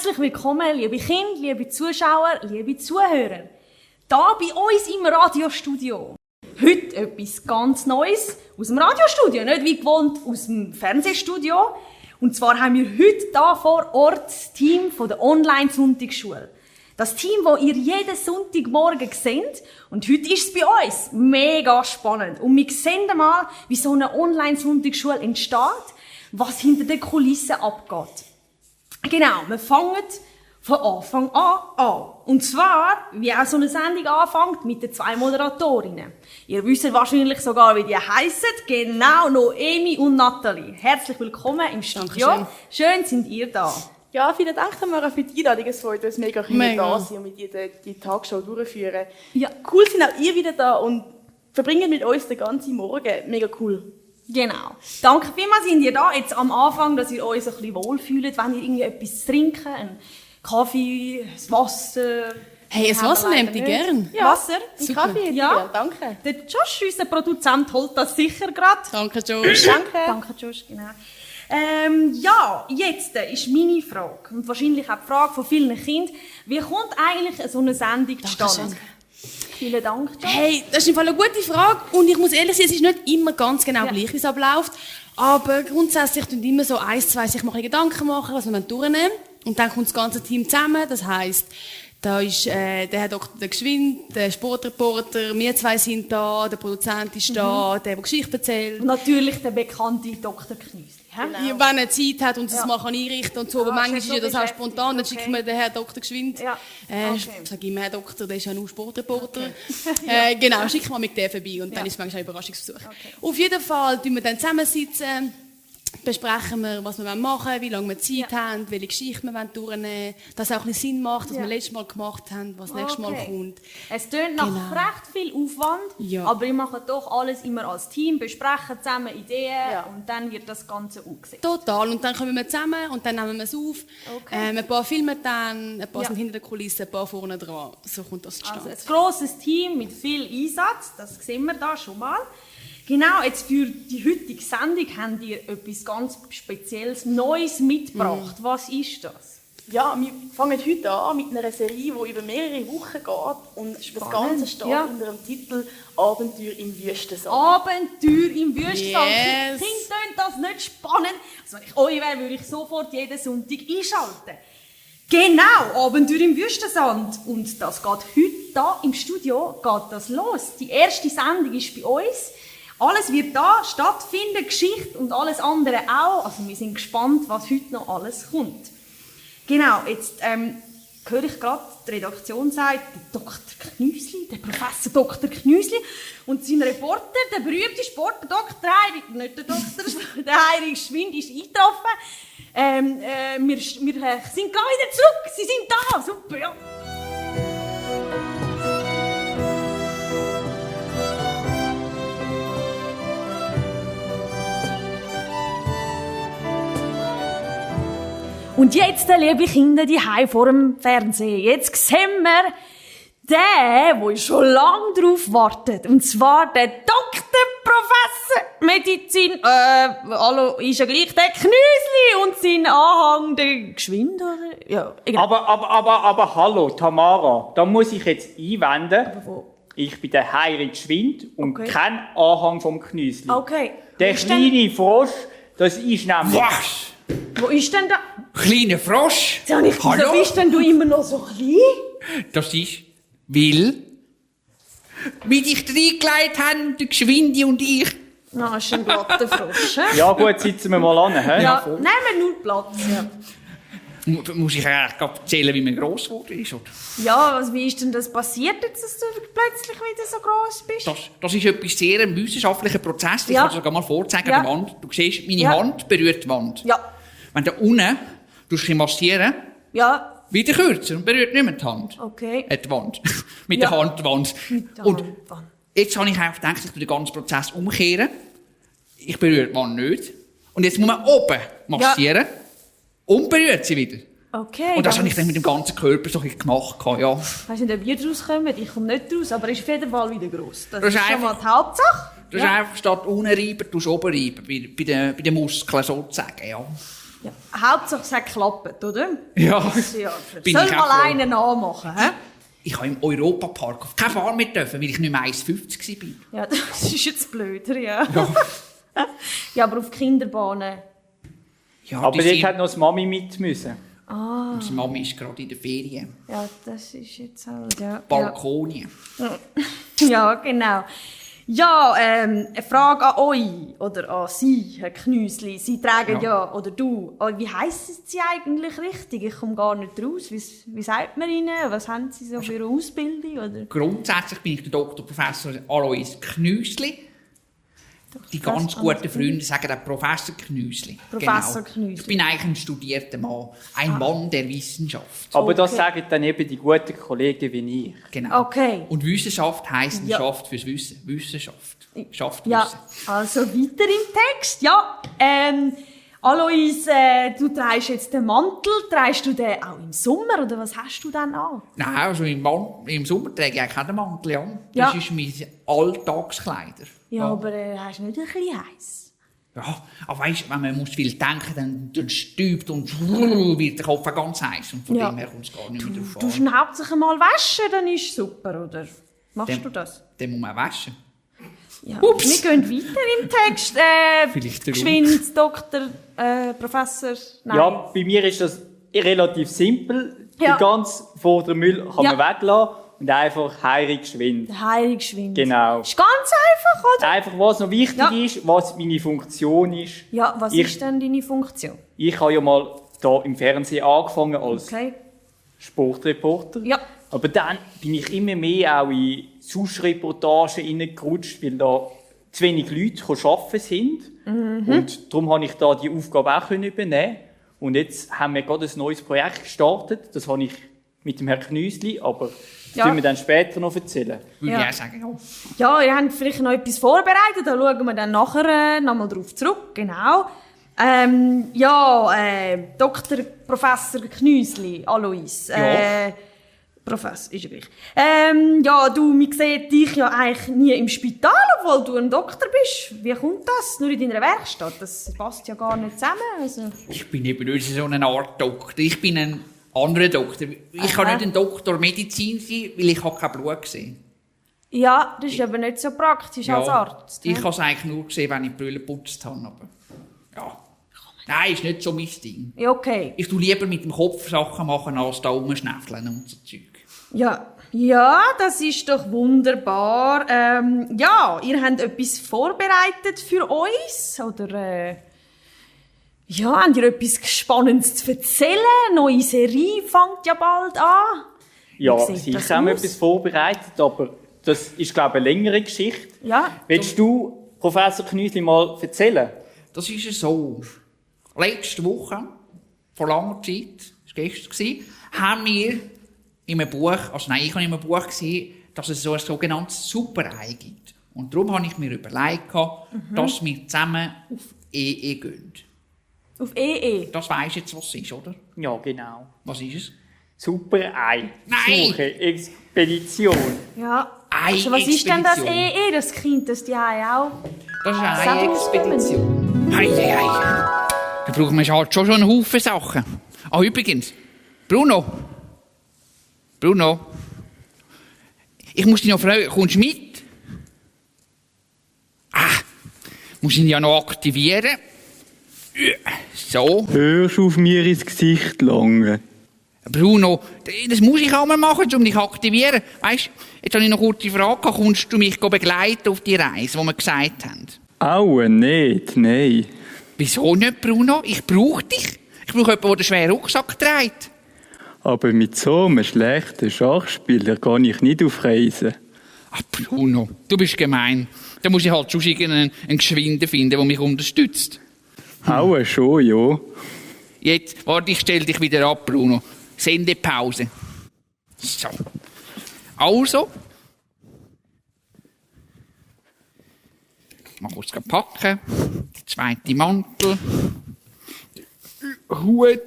Herzlich willkommen, liebe Kinder, liebe Zuschauer, liebe Zuhörer. Da bei uns im Radiostudio. Heute etwas ganz Neues aus dem Radiostudio, nicht wie gewohnt aus dem Fernsehstudio. Und zwar haben wir heute hier vor Ort das Team von der Online-Sonntagsschule. Das Team, das ihr jeden Sonntagmorgen seht. Und heute ist es bei uns mega spannend. Und wir sehen mal, wie so eine Online-Sonntagsschule entsteht, was hinter den Kulissen abgeht. Genau, wir fangen von Anfang an. Und zwar, wie auch so eine Sendung anfängt, mit den 2 Moderatorinnen. Ihr wisst wahrscheinlich sogar, wie die heissen. Genau, Noemi und Nathalie. Herzlich willkommen im Studio. Dankeschön. Schön sind ihr da. Ja, vielen Dank für die Einladung. Es freut uns mega, dass wir da sind und mit dir die Tagesschau durchführen. Ja. Cool sind auch ihr wieder da und verbringen mit uns den ganzen Morgen. Mega cool. Genau. Danke vielmals, sind ihr da jetzt am Anfang, dass ihr euch ein bisschen wohlfühlt, wenn ihr irgendwie etwas trinken, einen Kaffee, ein Wasser. Hey, ein Wasser nehmt ihr gern. Ja, Wasser? Ein Super. Kaffee hätte ich Ja. gern. Danke. Der Josh, unser Produzent, holt das sicher gerade. Danke, Josh. Danke. Danke, Josh, genau. Ja, jetzt ist meine Frage, und wahrscheinlich auch die Frage von vielen Kindern, wie kommt eigentlich so eine Sendung zustande? Vielen Dank, Josh. Hey, das ist im Fall eine gute Frage. Und ich muss ehrlich sein, es ist nicht immer ganz genau gleich, wie es abläuft. Aber grundsätzlich tun immer so 1, 2 sich mal ein Gedanken machen, was wir durchnehmen. Und dann kommt das ganze Team zusammen. Das heisst, da ist der Herr Dr. Geschwind, der Sportreporter, wir 2 sind da, der Produzent ist da, der Geschichte erzählt. Und natürlich der bekannte Dr. Knüsli. Ja, wenn er Zeit hat und es mal einrichten kann und so. Aber manchmal ist so ja das auch beschäftigt, spontan. Dann okay. schickt mir den Herr Dr. Geschwind. Ja. Ich sage immer Herr Doktor, der ist ja nur Sportreporter. Okay. Genau, schickt mal mit der vorbei und dann ist es manchmal ein Überraschungsbesuch. Okay. Auf jeden Fall tun wir dann zusammensitzen, besprechen wir, was wir machen wollen, wie lange wir Zeit haben, welche Geschichte wir durchnehmen wollen, dass es auch ein bisschen Sinn macht, was wir letztes Mal gemacht haben, was nächstes Mal kommt. Es tönt nach recht viel Aufwand, Ja. aber wir machen doch alles immer als Team, besprechen zusammen Ideen und dann wird das Ganze umgesetzt. Total. Und dann kommen wir zusammen und dann nehmen wir es auf. Okay. Ein paar filmen dann, ein paar sind hinter der Kulisse, ein paar vorne dran. So kommt das zustande. Also ein grosses Team mit viel Einsatz, das sehen wir da schon mal. Genau, jetzt für die heutige Sendung haben ihr etwas ganz Spezielles, Neues mitgebracht. Was ist das? Ja, wir fangen heute an mit einer Serie, die über mehrere Wochen geht. Und das Ganze steht unter dem Titel «Abenteuer im Wüstensand». Abenteuer im Wüstensand. Yes. Kind tönt das nicht spannend? Also wenn ich euch wäre, würde ich sofort jeden Sonntag einschalten. Genau, Abenteuer im Wüstensand. Und das geht heute hier im Studio geht das los. Die erste Sendung ist bei uns. Alles wird da stattfinden, Geschichte und alles andere auch. Also wir sind gespannt, was heute noch alles kommt. Genau, jetzt höre ich gerade, die Redaktion sagt, der Dr. Knüsli, der Professor Dr. Knüsli und sein Reporter, der berühmte Sportler Dr. Heirig, nicht der Dr. der Heirig Schwind ist eingetroffen. Wir sind gleich wieder zurück, sie sind da, super, ja. Und jetzt, liebe Kinder, die vor dem Fernsehen. Jetzt sehen wir den schon lange drauf wartet. Und zwar der Doktor, Professor Medizin, hallo, ist ja gleich der Knüsli und sein Anhang, der Geschwind, oder? Ja, egal. Aber hallo, Tamara, da muss ich jetzt einwenden. Ich bin der Heirig Geschwind und kein Anhang vom Knüsli. Okay. Der kleine Frosch, das ist nämlich... Was? Wo ist denn da? Kleiner Frosch? Ja, nicht, Hallo? wieso bist denn du immer noch so klein? Das ist, weil wir dich reingelegt haben, der Geschwinde und ich. Na, ist ein glatter Frosch, hä? Ja gut, sitzen wir mal an. He? Ja, nehmen wir nur Platz. Muss ich eigentlich gerade erzählen, wie man gross geworden ist? Oder? Ja, wie ist denn das passiert, jetzt, dass du plötzlich wieder so gross bist? Das ist etwas sehr ein wissenschaftlicher Prozess. Ich Ja. kann dir sogar mal vorzeigen an der Wand. Du siehst, meine Ja. Hand berührt die Wand. Ja. Wenn du unten massieren, Ja, wieder kürzer und berührt nicht mehr die Hand. okay. Die Wand. Mit Ja. der Hand die Wand. Mit der Und Hand die Wand. jetzt habe ich einfach gedacht, ich tue den ganzen Prozess umkehren. Ich berühre die Wand nicht. Und jetzt muss man oben massieren und berührt sie wieder. Okay. Und das habe ich dann mit dem ganzen Körper so ein bisschen gemacht. Ja. Ich weiss nicht, ob ihr draus kommt. Ich komme nicht draus, aber ist auf jeden Fall wieder gross. Das Das ist ist schon mal einfach- die Hauptsache. Das ist einfach statt unten reiben, tust du oben reiben. Bei den Muskeln sozusagen, ja. Ja, Hauptsache es hat geklappt, oder? Ja, Ja, bin soll ich auch mal froh. einen nachmachen, hä? Ich habe im Europapark auf keine Fahrt mehr dürfen, weil ich nicht mehr 1,50 war. Ja, das ist jetzt blöder, ja. Ja, aber auf Kinderbahnen. Ja, Aber die dort sind- hat noch die Mami mit müssen. Unsere Mami ist gerade in der Ferien. Ja, das ist jetzt halt, ja. Balkonien. Ja, genau. Ja, eine Frage an euch oder an Sie, Herr Knüsli. Sie tragen ja, oder du, wie heissen Sie eigentlich richtig? Ich komme gar nicht raus. Wie sagt man Ihnen? Was haben Sie so für eine Ausbildung? Oder? Grundsätzlich bin ich der Dr. Professor Alois Knüsli. Die ganz guten Freunde sagen auch Professor Knüsli. Professor Knüsli. Ich bin eigentlich ein studierter Mann. Ein Mann der Wissenschaft. Aber das Okay. sagen dann eben die guten Kollegen wie ich. Genau. Okay. Und Wissenschaft heisst Ja. Schaft fürs Wissen. Wissenschaft. Schafft Ja, Wissen. also weiter im Text. Ja, Alois, du trägst jetzt den Mantel. Trägst du den auch im Sommer oder was hast du dann an? Nein, also im Sommer trage ich eigentlich keinen Mantel an. Ja. Das ist mein Alltagskleider. Ja, aber hast du nicht ein bisschen heiß? Ja, aber weisst, wenn man muss viel denken, dann stübt und wird der Kopf auch ganz heiß. Und von Ja. dem her kommt es gar nicht mehr drauf Du an. ihn hauptsächlich mal waschen, dann ist super, oder? Machst du das? Den muss man waschen. Ja. Ups. Wir gehen weiter im Text. Vielleicht der Geschwind, Doktor, Professor. Nein. Ja, bei mir ist das relativ simpel. Ja. Die ganze vordere Müll kann Ja. man weglassen und einfach heirig geschwind. Der heilige Geschwind. Genau. Ist ganz einfach, oder? Einfach, was noch wichtig Ja. ist, was meine Funktion ist. Ja, was Ich- ist denn deine Funktion? Ich habe ja mal hier im Fernsehen angefangen als Okay. Sportreporter. Ja. Aber dann bin ich immer mehr auch in Suschreportagen hineingerutscht, weil da zu wenig Leute arbeiten sind. Und darum habe ich da die Aufgabe auch übernehmen. Und jetzt haben wir gerade ein neues Projekt gestartet. Das habe ich mit dem Herrn Knüsli, aber das Ja. werden wir dann später noch erzählen. Würde Ja. ich auch sagen. Ja, ihr habt vielleicht noch etwas vorbereitet, da schauen wir dann nachher nochmal drauf zurück, genau. Dr. Professor Knüsli, Alois. Ja. Professor, ist ja gleich. Man sieht dich ja eigentlich nie im Spital, obwohl du ein Doktor bist. Wie kommt das? Nur in deiner Werkstatt? Das passt ja gar nicht zusammen. Also. Ich bin eben nicht so eine Art Doktor. Ich bin ein anderer Doktor. Ich kann nicht ein Doktor Medizin sein, weil ich habe kein Blut gesehen. Ja, das ist aber nicht so praktisch als Arzt. Ich ne? habe es eigentlich nur gesehen, wenn ich die Brille geputzt habe. Aber ja. Nein, ist nicht so mein Ding. Ja, okay. Ich tue lieber mit dem Kopf Sachen machen, als da rumschnäffeln und so Zeug. Ja, das ist doch wunderbar. Ihr habt etwas vorbereitet für uns? Oder, habt ihr etwas Spannendes zu erzählen? Eine neue Serie fängt ja bald an. Ja, Wie sieht das sicher haben wir aus? etwas vorbereitet, aber das ist, glaube ich, eine längere Geschichte. Ja. Willst du, Professor Knüsli, mal erzählen? Das ist so. Letzte Woche, vor langer Zeit, das war gestern, haben wir in einem Buch, ich habe in einem Buch gesehen, dass es so ein sogenanntes Superei gibt. Und darum habe ich mir überlegt, dass wir zusammen auf EE gehen. Auf EE. Das weisst jetzt, was es ist, oder? Ja, genau. Was ist es? Super Ei. Nein! Suche, Expedition. Ja. Ei- Also, was ist denn das Expedition. EE? Das Kind, das die auch. Das ist Sag eine uns Expedition. Hei. Da brauchen wir halt schon einen Haufen Sachen. Ah, übrigens, Bruno, ich muss dich noch fragen, kommst du mit? Muss ich ihn ja noch aktivieren. So, Hörst auf mir ins Gesicht langen. Bruno, das muss ich auch mal machen, um dich zu aktivieren. Weisst, jetzt habe ich noch eine kurze Frage. Kommst du mich begleiten auf die Reise, die wir gesagt haben? Aua, nicht, nein. Wieso nicht, Bruno? Ich brauche dich. Ich brauche jemanden, der den schweren Rucksack trägt. Aber mit so einem schlechten Schachspieler gehe ich nicht auf Reisen. Ach, Bruno, du bist gemein. Da muss ich halt schon einen Geschwinden finden, der mich unterstützt. Aua, schon, ja. Jetzt, warte, ich stell dich wieder ab, Bruno. Sendepause. So. Also. Mal kurz packen. Der zweite Mantel. Hut.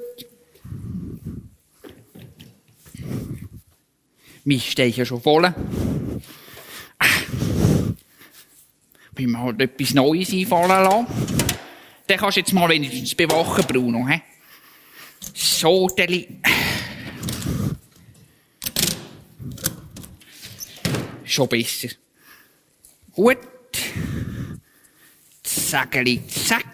Mich stehe ich ja schon voll. Will mir halt etwas Neues einfallen lassen. Den kannst du jetzt mal wenigstens bewachen, Bruno. He? So, Deli. Schon besser. Gut. Zackeli, zack.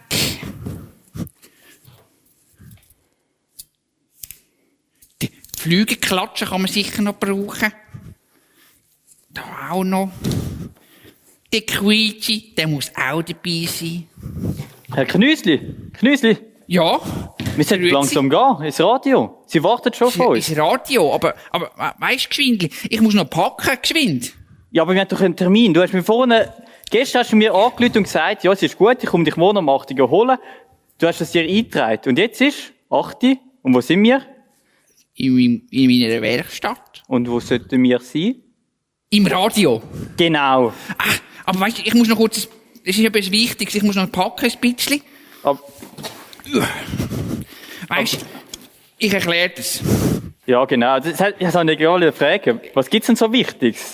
Die Flügelklatschen kann man sicher noch brauchen. Da auch noch. Der Quietschi, der muss auch dabei sein. Herr Knüsli, Ja. wir sollten Grüezi. langsam gehen, ins Radio. Sie warten schon auf uns. Ist Radio, aber weisst du, Geschwindli, ich muss noch packen, geschwind. Ja, aber wir haben doch einen Termin. Du hast mir gestern hast du mir angerufen und gesagt, ja, es ist gut, ich komme dich morgen um 8 Uhr holen. Du hast es dir eingetragen. Und jetzt ist 8 Uhr. Und wo sind wir? In meiner Werkstatt. Und wo sollten wir sein? Im Radio. Genau. Ach, aber weißt du, ich muss noch kurz, das ist etwas Wichtiges, ich muss noch packen, ein bisschen. Aber, Weißt du, ich erkläre das. ja, genau. Ich habe gerade fragen. Was gibt's denn so Wichtiges?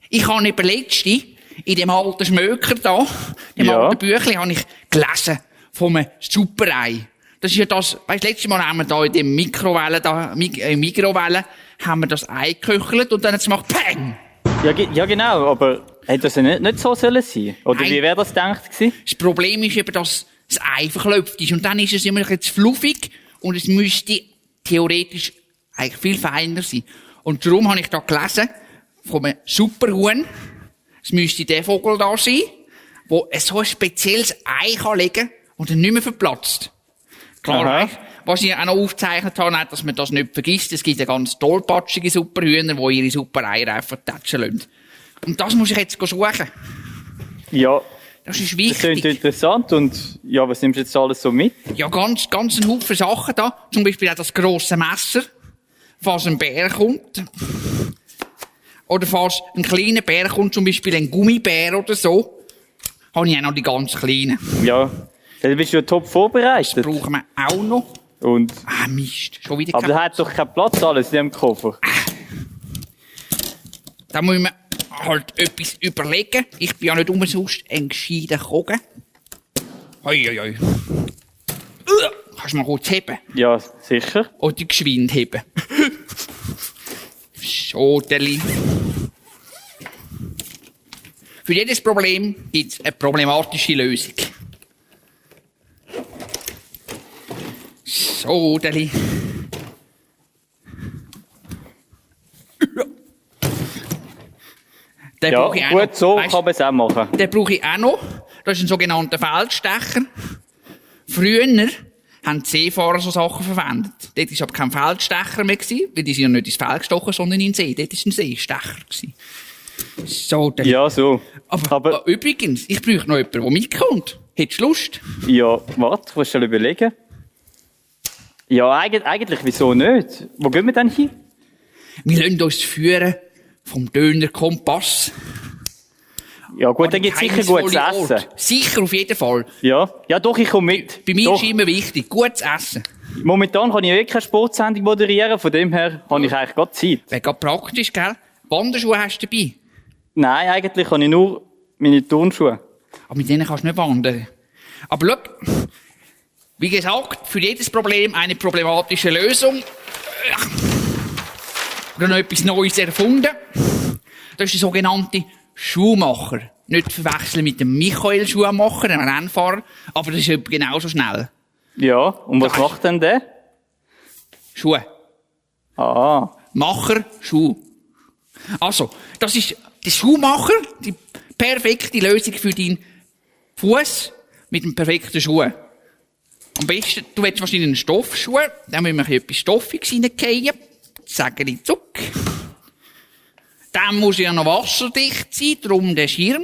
Ich habe eben letzte, in dem alten Schmöker da, dem Ja. alten Büchlein, habe ich gelesen von einem Superei. Das ist ja das, weißt du, letztes Mal haben wir da in dem Mikrowellen, haben wir das Ei geköchelt und dann hat es gemacht, Peng! Ja, genau. Aber hätte das ja nicht so sollen sein? Oder Nein. wie wäre das gedacht gewesen? Das Problem ist eben, dass das Ei verklopft ist und dann ist es immer noch jetzt fluffig und es müsste theoretisch eigentlich viel feiner sein. Und darum habe ich da gelesen, von einem Superhuhn, es müsste der Vogel da sein, der so ein spezielles Ei kann legen und dann nicht mehr verplatzt. Klar, Aha. weißt, was ich auch noch aufgezeichnet habe, dass man das nicht vergisst, es gibt ja ganz tollpatschige Superhühner, die ihre Supereier einfach tätschen lassen. Und das muss ich jetzt suchen. Ja, Das ist das wichtig. klingt interessant. Und ja, was nimmst du jetzt alles so mit? Ja, ganz ein Haufen Sachen da. Zum Beispiel auch das grosse Messer, falls ein Bär kommt. Oder falls ein kleiner Bär kommt, zum Beispiel ein Gummibär oder so, habe ich auch noch die ganz kleinen. Ja, dann bist du ja top vorbereitet. Brauchen wir auch noch. Und, Ah, Mist. Schon wieder aber da hat doch keinen Platz alles in dem Koffer. Da muss man halt etwas überlegen. Ich bin ja nicht umsonst ein gescheiter Kogen. Hoi. Kannst du mal kurz heben? Ja, sicher. Oder geschwind heben. So, Deli. Für jedes Problem gibt es eine problematische Lösung. So, Deli. Den Ja, brauche ich auch gut, noch. so Weisst, kann man es auch machen. den brauche ich auch noch. Das ist ein sogenannter Feldstecher. Früher haben die Seefahrer so Sachen verwendet. Dort war aber kein Feldstecher mehr, weil die sind ja nicht ins Feld gestochen, sondern in den See. Dort war ein Seestecher. So, Deli. Ja, so. Aber übrigens, ich bräuchte noch jemanden, der mitkommt. Hättest du Lust? Ja, warte, ich muss schon überlegen. Ja, eigentlich, wieso nicht? Wo gehen wir denn hin? Wir lassen uns führen vom Döner Kompass. Ja gut, dann gibt's sicher gutes Geheimnisvolle Essen. Orte. Sicher, auf jeden Fall. Ja, doch, ich komme mit. Bei mir Doch. ist immer wichtig, gutes Essen. Momentan kann ich wirklich keine Sportsendung moderieren, von dem her habe ich eigentlich gerade Zeit. Wäre gerade praktisch, gell? Wanderschuhe hast du dabei. Nein, eigentlich habe ich nur meine Turnschuhe. Aber mit denen kannst du nicht wandern. Aber schau, wie gesagt, für jedes Problem eine problematische Lösung. Ich habe noch etwas Neues erfunden. Das ist der sogenannte Schuhmacher. Nicht verwechseln mit dem Michael Schuhmacher, einem Rennfahrer, aber das ist genauso schnell. Ja, und was Da ist- macht denn der? Schuhe. Ah, Macher, Schuh. Also, das ist der Schuhmacher, die perfekte Lösung für deinen Fuß mit dem perfekten Schuh. Am besten, du willst wahrscheinlich einen Stoffschuh, dann müssen wir etwas Stoffiges reingehen. Sägeli Zuck. Dann muss ja noch wasserdicht sein, darum der Schirm.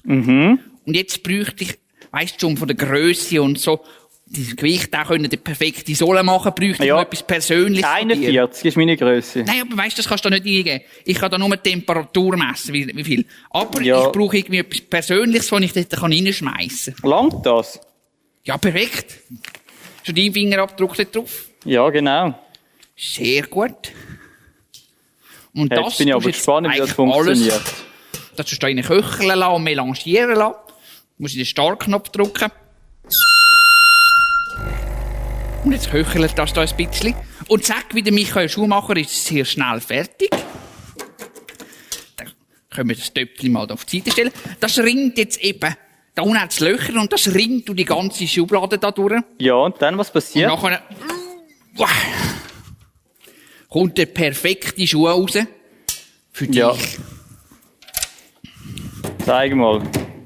Und jetzt bräuchte ich, weisst du, um von der Grösse und so, das Gewicht auch können die perfekte Sohle machen, bräuchte ich Ja. noch etwas Persönliches von dir. 41 ist meine Grösse. Nein, aber weißt du, das kannst du da nicht eingeben. Ich kann da nur die Temperatur messen, wie viel. Aber Ja. ich brauche irgendwie etwas Persönliches, was ich dort reinschmeissen kann. Langt das? Ja, perfekt. Schon dein Fingerabdruck dort drauf. Ja, genau. Sehr gut. Und Jetzt das bin ich tust aber jetzt gespannt, wie das eigentlich funktioniert. Alles, das tust du da in köcheln lassen und melangieren lassen. muss ich den Startknopf drücken. Und jetzt köchelt das da ein bisschen. Und zack, wie der Michael Schumacher ist es sehr schnell fertig. Dann können wir das Töpfchen mal auf die Seite stellen. Das ringt jetzt eben. Da unten hat es Löcher und das ringt durch die ganze Schublade da durch. Ja, und dann, was passiert? Und nachher kommt der perfekte Schuh raus. Für dich. Ja. Zeig mal.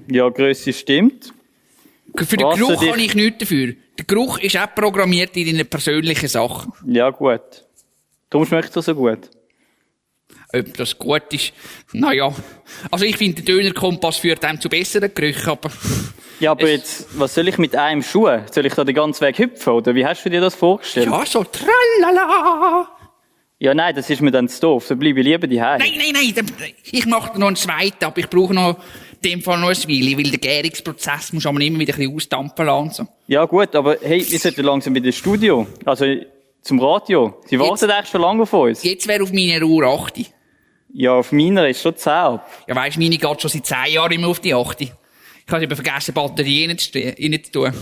Ja, Grösse stimmt. Für den Geruch habe ich nichts dafür. Der Geruch ist auch programmiert in deiner persönlichen Sache. Ja, gut. Darum schmeckt es so gut. Ob das gut ist? Naja. Also ich finde, der Dönerkompass führt einem zu besseren Gerüchen, aber... Ja, aber jetzt, was soll ich mit einem Schuh? Soll ich da den ganzen Weg hüpfen, oder wie hast du dir das vorgestellt? Ja, so tralala. Ja, nein, das ist mir dann zu doof. Dann bleibe ich lieber daheim. Nein. Ich mache noch einen zweiten, aber ich brauche noch in dem Fall noch ein Weile, weil der Gärungsprozess muss man immer wieder ein bisschen ausdampfen lassen. So. Ja, gut, aber hey, wir sollten langsam in das Studio. Also, zum Radio. Sie warten eigentlich schon lange auf uns. Jetzt wäre auf meiner Uhr 8. Ja, auf meiner ist schon 10 ab. Ja, weisst, meine geht schon seit 10 Jahren immer auf die 8. Ich habe eben vergessen, Batterie rein zu tun.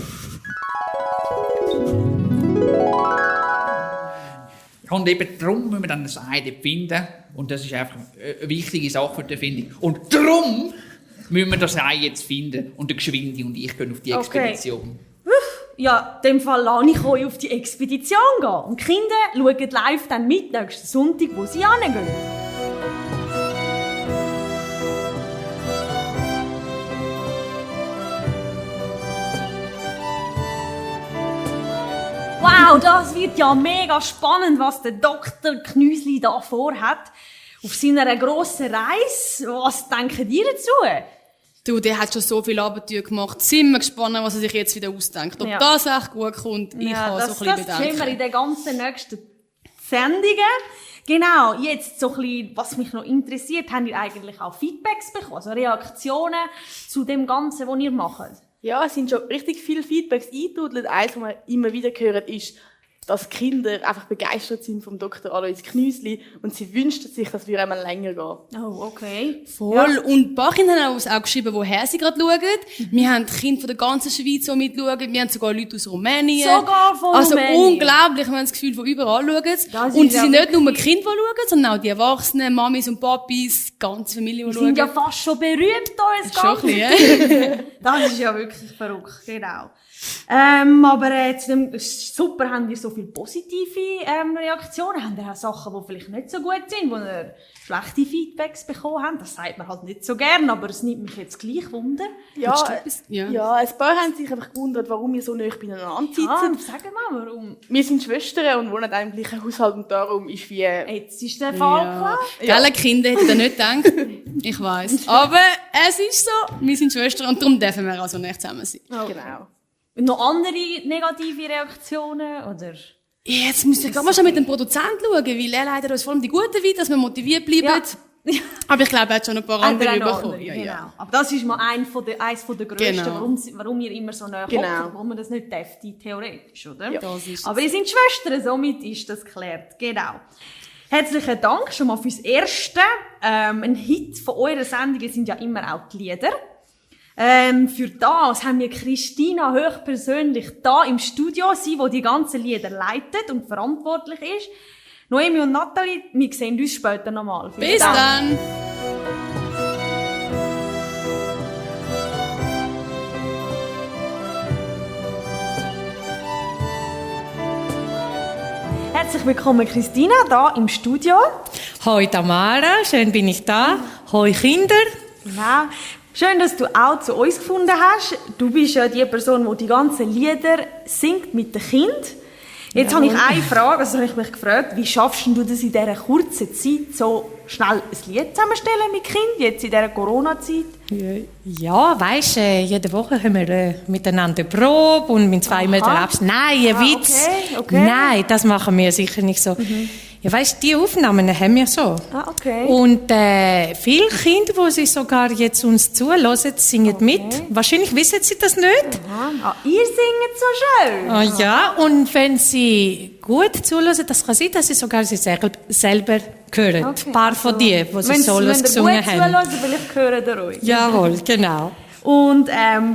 Und eben darum müssen wir dann eine Seite finden. Und das ist einfach eine wichtige Sache für die Erfindung. Und darum müssen wir das Ei jetzt finden. Und der Geschwinde und ich gehen auf die Expedition. Ja, in dem Fall lasse ich euch auf die Expedition gehen. Und die Kinder schauen live dann mit nächsten Sonntag, wo sie hingehen. Wow, das wird ja mega spannend, was der Dr. Knüsli da vorhat. Auf seiner grossen Reise. Was denken ihr dazu? Du, der hat schon so viel Abenteuer gemacht. Sind wir gespannt, was er sich jetzt wieder ausdenkt. Ob das echt gut kommt, ich habe so ein bisschen Bedenken. Das sehen wir in den ganzen nächsten Sendungen. Genau, jetzt so ein bisschen, was mich noch interessiert, habt ihr eigentlich auch Feedbacks bekommen? Also Reaktionen zu dem Ganzen, was ihr macht? Ja, es sind schon richtig viele Feedbacks eingetudelt. Eins, was man immer wieder hört, ist, dass Kinder einfach begeistert sind vom Dr. Alois Knüsli und sie wünschen sich, dass wir einmal länger gehen. Oh, okay. Voll. Ja. Und ein paar Kinder haben uns auch geschrieben, woher sie gerade schauen. Wir haben Kinder von der ganzen Schweiz, die mitschauen. Wir haben sogar Leute aus Rumänien. Sogar von Rumänien? Also unglaublich. Wir haben das Gefühl, von überall schauen. Und sie sind nicht nur Kinder, die schauen, sondern auch die Erwachsenen, Mamis und Papis, die ganze Familie, die schauen. Wir sind ja fast schon berühmt hier. Schon ein bisschen. Das ist ja wirklich verrückt, genau. Aber zu dem super, haben wir so viele positive Reaktionen. Haben wir auch Sachen, die vielleicht nicht so gut sind, wo wir schlechte Feedbacks bekommen haben. Das sagt man halt nicht so gern, aber es nimmt mich jetzt gleich Wunder. Ja, ein paar haben sich einfach gewundert, warum wir so nah beieinander sitzen. Ja, sag mal, warum? Wir sind Schwestern und wohnen im gleichen Haushalt und darum ist wie... Jetzt ist der Fall klar. Ja. Gelle Kinder hätten das nicht gedacht. Ich weiss. Aber es ist so, wir sind Schwestern und darum dürfen wir also nicht zusammen sein. Okay. Genau. Und noch andere negative Reaktionen, oder? Jetzt müsst ihr gerade mal schon mit dem Produzenten schauen, weil er leider uns vor allem die guten Weine, dass wir motiviert bleiben. Ja. Aber ich glaube, er hat schon ein paar andere bekommen. Ja, genau. Aber das ist mal eins von der grössten, warum ihr immer so nah kommt, warum man das nicht dürfte, theoretisch, oder? Ja, das ist aber ihr seid Schwestern, somit ist das geklärt. Genau. Herzlichen Dank schon mal fürs Erste. Ein Hit von eurer Sendungen sind ja immer auch die Lieder. Für das haben wir Christina höchstpersönlich da im Studio, sie, die ganzen Lieder leitet und verantwortlich ist. Noemi und Nathalie, wir sehen uns später nochmal. Bis dann! Herzlich willkommen, Christina, da im Studio. Hoi Tamara, schön bin ich da. Hoi Kinder. Genau. Schön, dass du auch zu uns gefunden hast. Du bist ja die Person, die die ganzen Lieder singt mit den Kindern. Jetzt habe ich eine Frage, also habe ich mich gefragt, wie schaffst du das in dieser kurzen Zeit, so schnell ein Lied zusammenstellen mit Kindern, jetzt in dieser Corona-Zeit? Ja, weisst, jede Woche haben wir miteinander Probe und mit 2 Metern Abstand. Nein, ein Witz. Okay. Nein, das machen wir sicher nicht so. Ja, weisst, die Aufnahmen haben wir so. Ah, okay. Und viele Kinder, die sie sogar jetzt uns zuhören, singen mit. Wahrscheinlich wissen sie das nicht. Ah, ihr singt so schön. Ah, ja, und wenn sie gut zuhören, das kann sein, dass sie sogar sie selber hören. Ein paar von denen, die sie Solos gesungen haben. Wenn sie gut zuhören, vielleicht hören ihr euch. Jawohl, genau. Und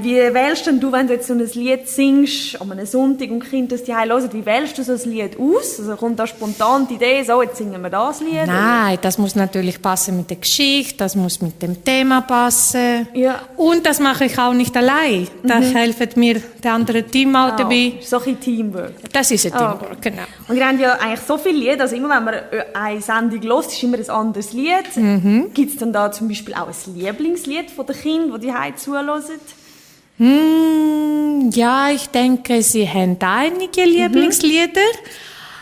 wie wählst denn du, wenn du jetzt so ein Lied singst, an einem Sonntag und die Kinder das zuhause hören, wie wählst du so ein Lied aus? Also kommt da spontan die Idee, so, jetzt singen wir das Lied? Nein, das muss natürlich passen mit der Geschichte, das muss mit dem Thema passen. Ja. Und das mache ich auch nicht allein. Da helfen mir die anderen Team auch dabei. So ein bisschen Teamwork. Das ist ein Ah, Teamwork, genau. Und wir haben ja eigentlich so viele Lieder, also immer wenn man eine Sendung hört, ist immer ein anderes Lied. Gibt es dann da zum Beispiel auch ein Lieblingslied von den Kindern, die die zuhören? Ja, ich denke, sie haben einige Lieblingslieder,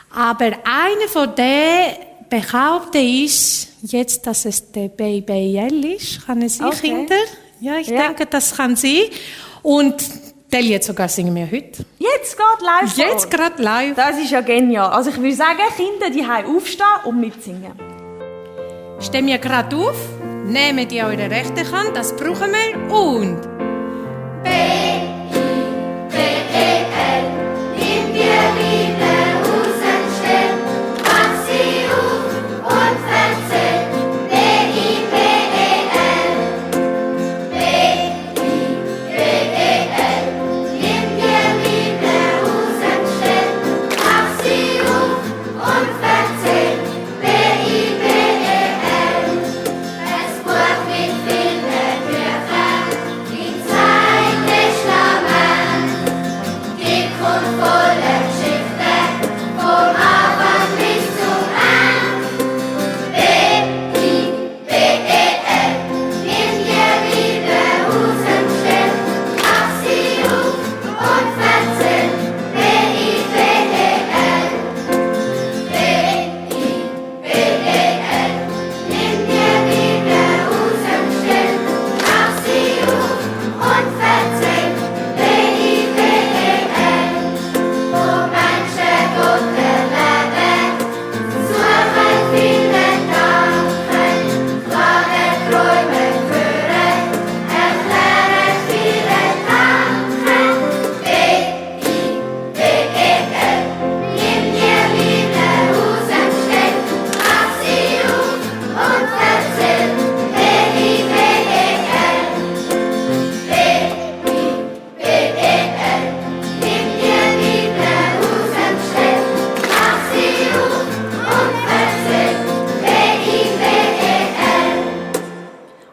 aber eine von denen behaupte ich jetzt, dass es der Baby L ist. Kann es sein, Okay. Kinder? Ja, ich denke, das kann sein. Und das Lied sogar singen wir heute. Jetzt gerade live vor Jetzt Ort. gerade live. Das ist ja genial. Also ich würde sagen, Kinder, die aufstehen und mitsingen. Stehen wir gerade auf, nehmen die eure rechte Hand, das brauchen wir, und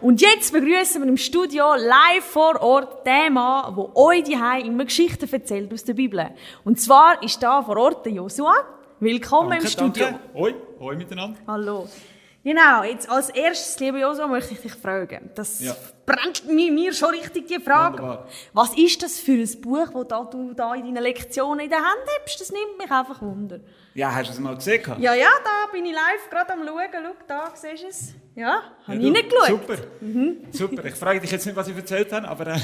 Und jetzt begrüßen wir im Studio live vor Ort den Mann, der euch daheim immer Geschichten erzählt aus der Bibel. Und zwar ist da vor Ort der Joshua. Willkommen im Studio. Danke. Hoi miteinander. Hallo. Genau, jetzt als erstes, liebe Joshua, möchte ich dich fragen. Das Ja. brennt mir schon richtig die Frage. Wunderbar. Was ist das für ein Buch, das du da in deinen Lektionen in der Hand hast? Das nimmt mich einfach wunder. Ja, hast du es mal gesehen? Ja, da bin ich live gerade am Schauen. Schau, da siehst du es. Ja, habe ich du, reingeschaut. Super. Super. Ich frage dich jetzt nicht, was ich erzählt habe, aber Ja,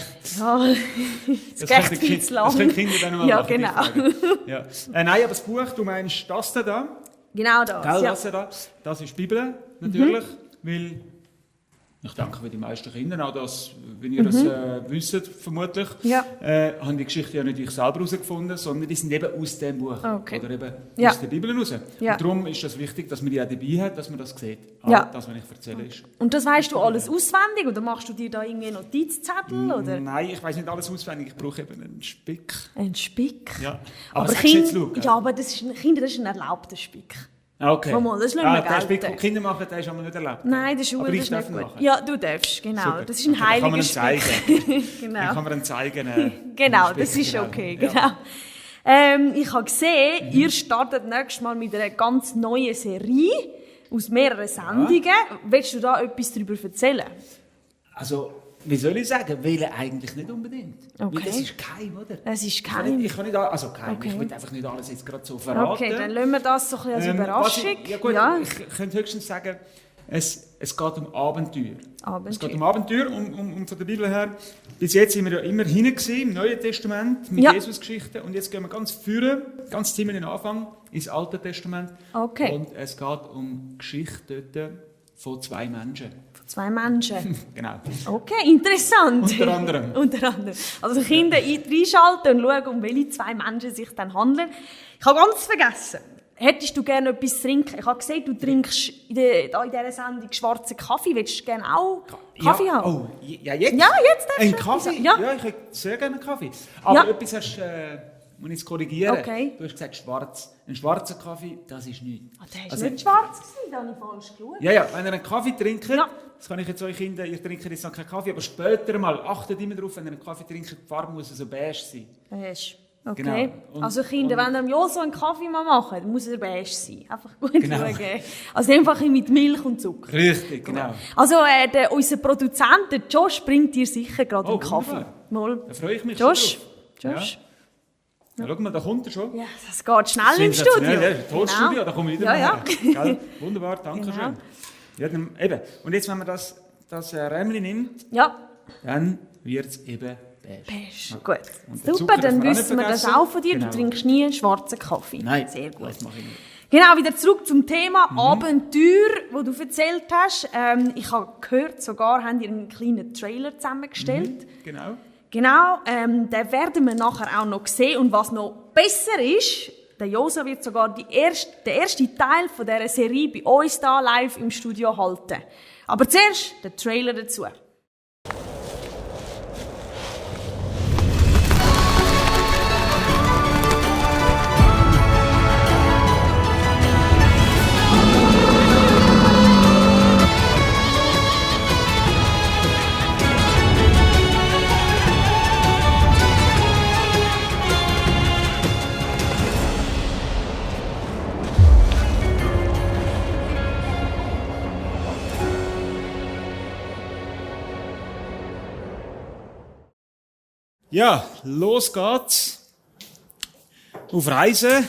das geht können viel zu lang. das können Kinder dann mal Ja, machen, die genau. Frage. Ja. Nein, aber das Buch, du meinst das da? Genau das. Gell, Ja. das da? Das ist die Bibel, natürlich, weil ich denke, wie die meisten Kinder auch das, wenn ihr das wisst, vermutlich, Ja. haben die Geschichte ja nicht ich selber herausgefunden, sondern die sind eben aus dem Buch Okay. oder eben Ja. aus der Bibel raus. Ja. Und darum ist das wichtig, dass man die auch dabei hat, dass man das sieht. Ja. Das, was ich erzähle, ist. Und das weißt du alles auswendig oder machst du dir da irgendwie Notizzettel oder Nein, ich weiß nicht alles auswendig, ich brauche eben einen Spick. ein Spick? Ja. Aber sagst du jetzt, Kind, Luke? ja, aber das ist Kinder, das ist ein erlaubter Spick. Okay. Mal, das lassen wir der Spick, gelten. den Kinder machen, der ist einmal nicht erlaubt. Nein, das ist Aber das ich ist darf nicht gut. machen. Ja, du darfst, genau. Super. Das ist ein Okay, dann kann man heiliger ihm Spick. zeigen. Genau. Dann kann man ihm zeigen. Genau, Spick, das ist genau. okay, Ja. genau. Ich habe gesehen, ihr startet nächstes Mal mit einer ganz neuen Serie aus mehreren Sendungen. Willst du da etwas darüber erzählen? Also, wie soll ich sagen? Wählen eigentlich nicht unbedingt. Okay. Weil das ist geheim, oder? Es ist Ich kann geheim. nicht, ich kann nicht also geheim. Okay. Ich will einfach nicht alles jetzt gerade so verraten. Okay, dann lassen wir das so ein bisschen als Überraschung. Ja gut, Ja. ich könnte höchstens sagen, es geht um Abenteuer. Abenteuer. Es geht um Abenteuer und von der Bibel her. Bis jetzt sind wir ja immer hinein gewesen, im Neuen Testament mit Ja. Jesus-Geschichten und jetzt gehen wir ganz führen, ganz ziemlich in den Anfang ins Alte Testament. Okay. Und es geht um die Geschichte dort von zwei Menschen. Zwei Menschen. Genau. Okay, interessant. Unter anderem. Unter anderem. Also Kinder reinschalten und schauen, um welche zwei Menschen sich dann handeln. Ich habe ganz vergessen. hättest du gerne etwas zu trinken? Ich habe gesehen, du trinkst in dieser Sendung schwarzen Kaffee. Willst du gerne auch Kaffee haben? Oh, ja, jetzt? Ja, jetzt darfst Ein du Kaffee? etwas- ja. Ja, ich hätte sehr gerne einen Kaffee. Aber Ja. etwas hast muss ich jetzt korrigieren. Okay. Du hast gesagt schwarz. Ein schwarzer Kaffee, das ist nichts. Ah, der ist Also- nicht schwarz gewesen, da habe ich falsch geschaut. Ja, wenn ihr einen Kaffee trinkt, Ja. das kann ich jetzt euch Kinder, ihr trinkt jetzt noch keinen Kaffee, aber später mal, achtet immer darauf, wenn ihr einen Kaffee trinkt, die Farbe muss so beige sein. Beige. Okay. Genau. Und- Also Kinder, wenn ihr dem so einen Kaffee mal macht, dann muss er beige sein. Einfach gut Genau. schauen. Also einfach mit Milch und Zucker. Richtig, genau. Also unser Produzent, der Josh, bringt dir sicher gerade Oh, einen Kaffee. wunderbar. Mal. Da freue ich mich Josh. schon drauf. Josh. Ja, schau mal, da kommt er schon. Ja, das geht schnell im Studio. Sensationell, ja, tolles Genau. Studio, da komme ich wieder Ja, mal her. Gell? Wunderbar, danke Genau. schön. Ja, dann, eben. Und jetzt, wenn man das Rämchen nimmt, Ja, dann wird es eben beige. beige. Gut. Und den Super, Zucker dann darf man auch wissen wir nicht das vergessen. auch von dir. Genau. Du trinkst nie einen schwarzen Kaffee. Nein, Sehr gut. das mache ich nicht. Genau, wieder zurück zum Thema Mhm. Abenteuer, das du erzählt hast. Ich habe gehört, sogar haben ihr einen kleinen Trailer zusammengestellt. Genau. Genau, den werden wir nachher auch noch sehen. Und was noch besser ist, der Josa wird sogar den ersten Teil von dieser Serie bei uns hier live im Studio halten. Aber zuerst der Trailer dazu. Ja, los geht's. Auf Reise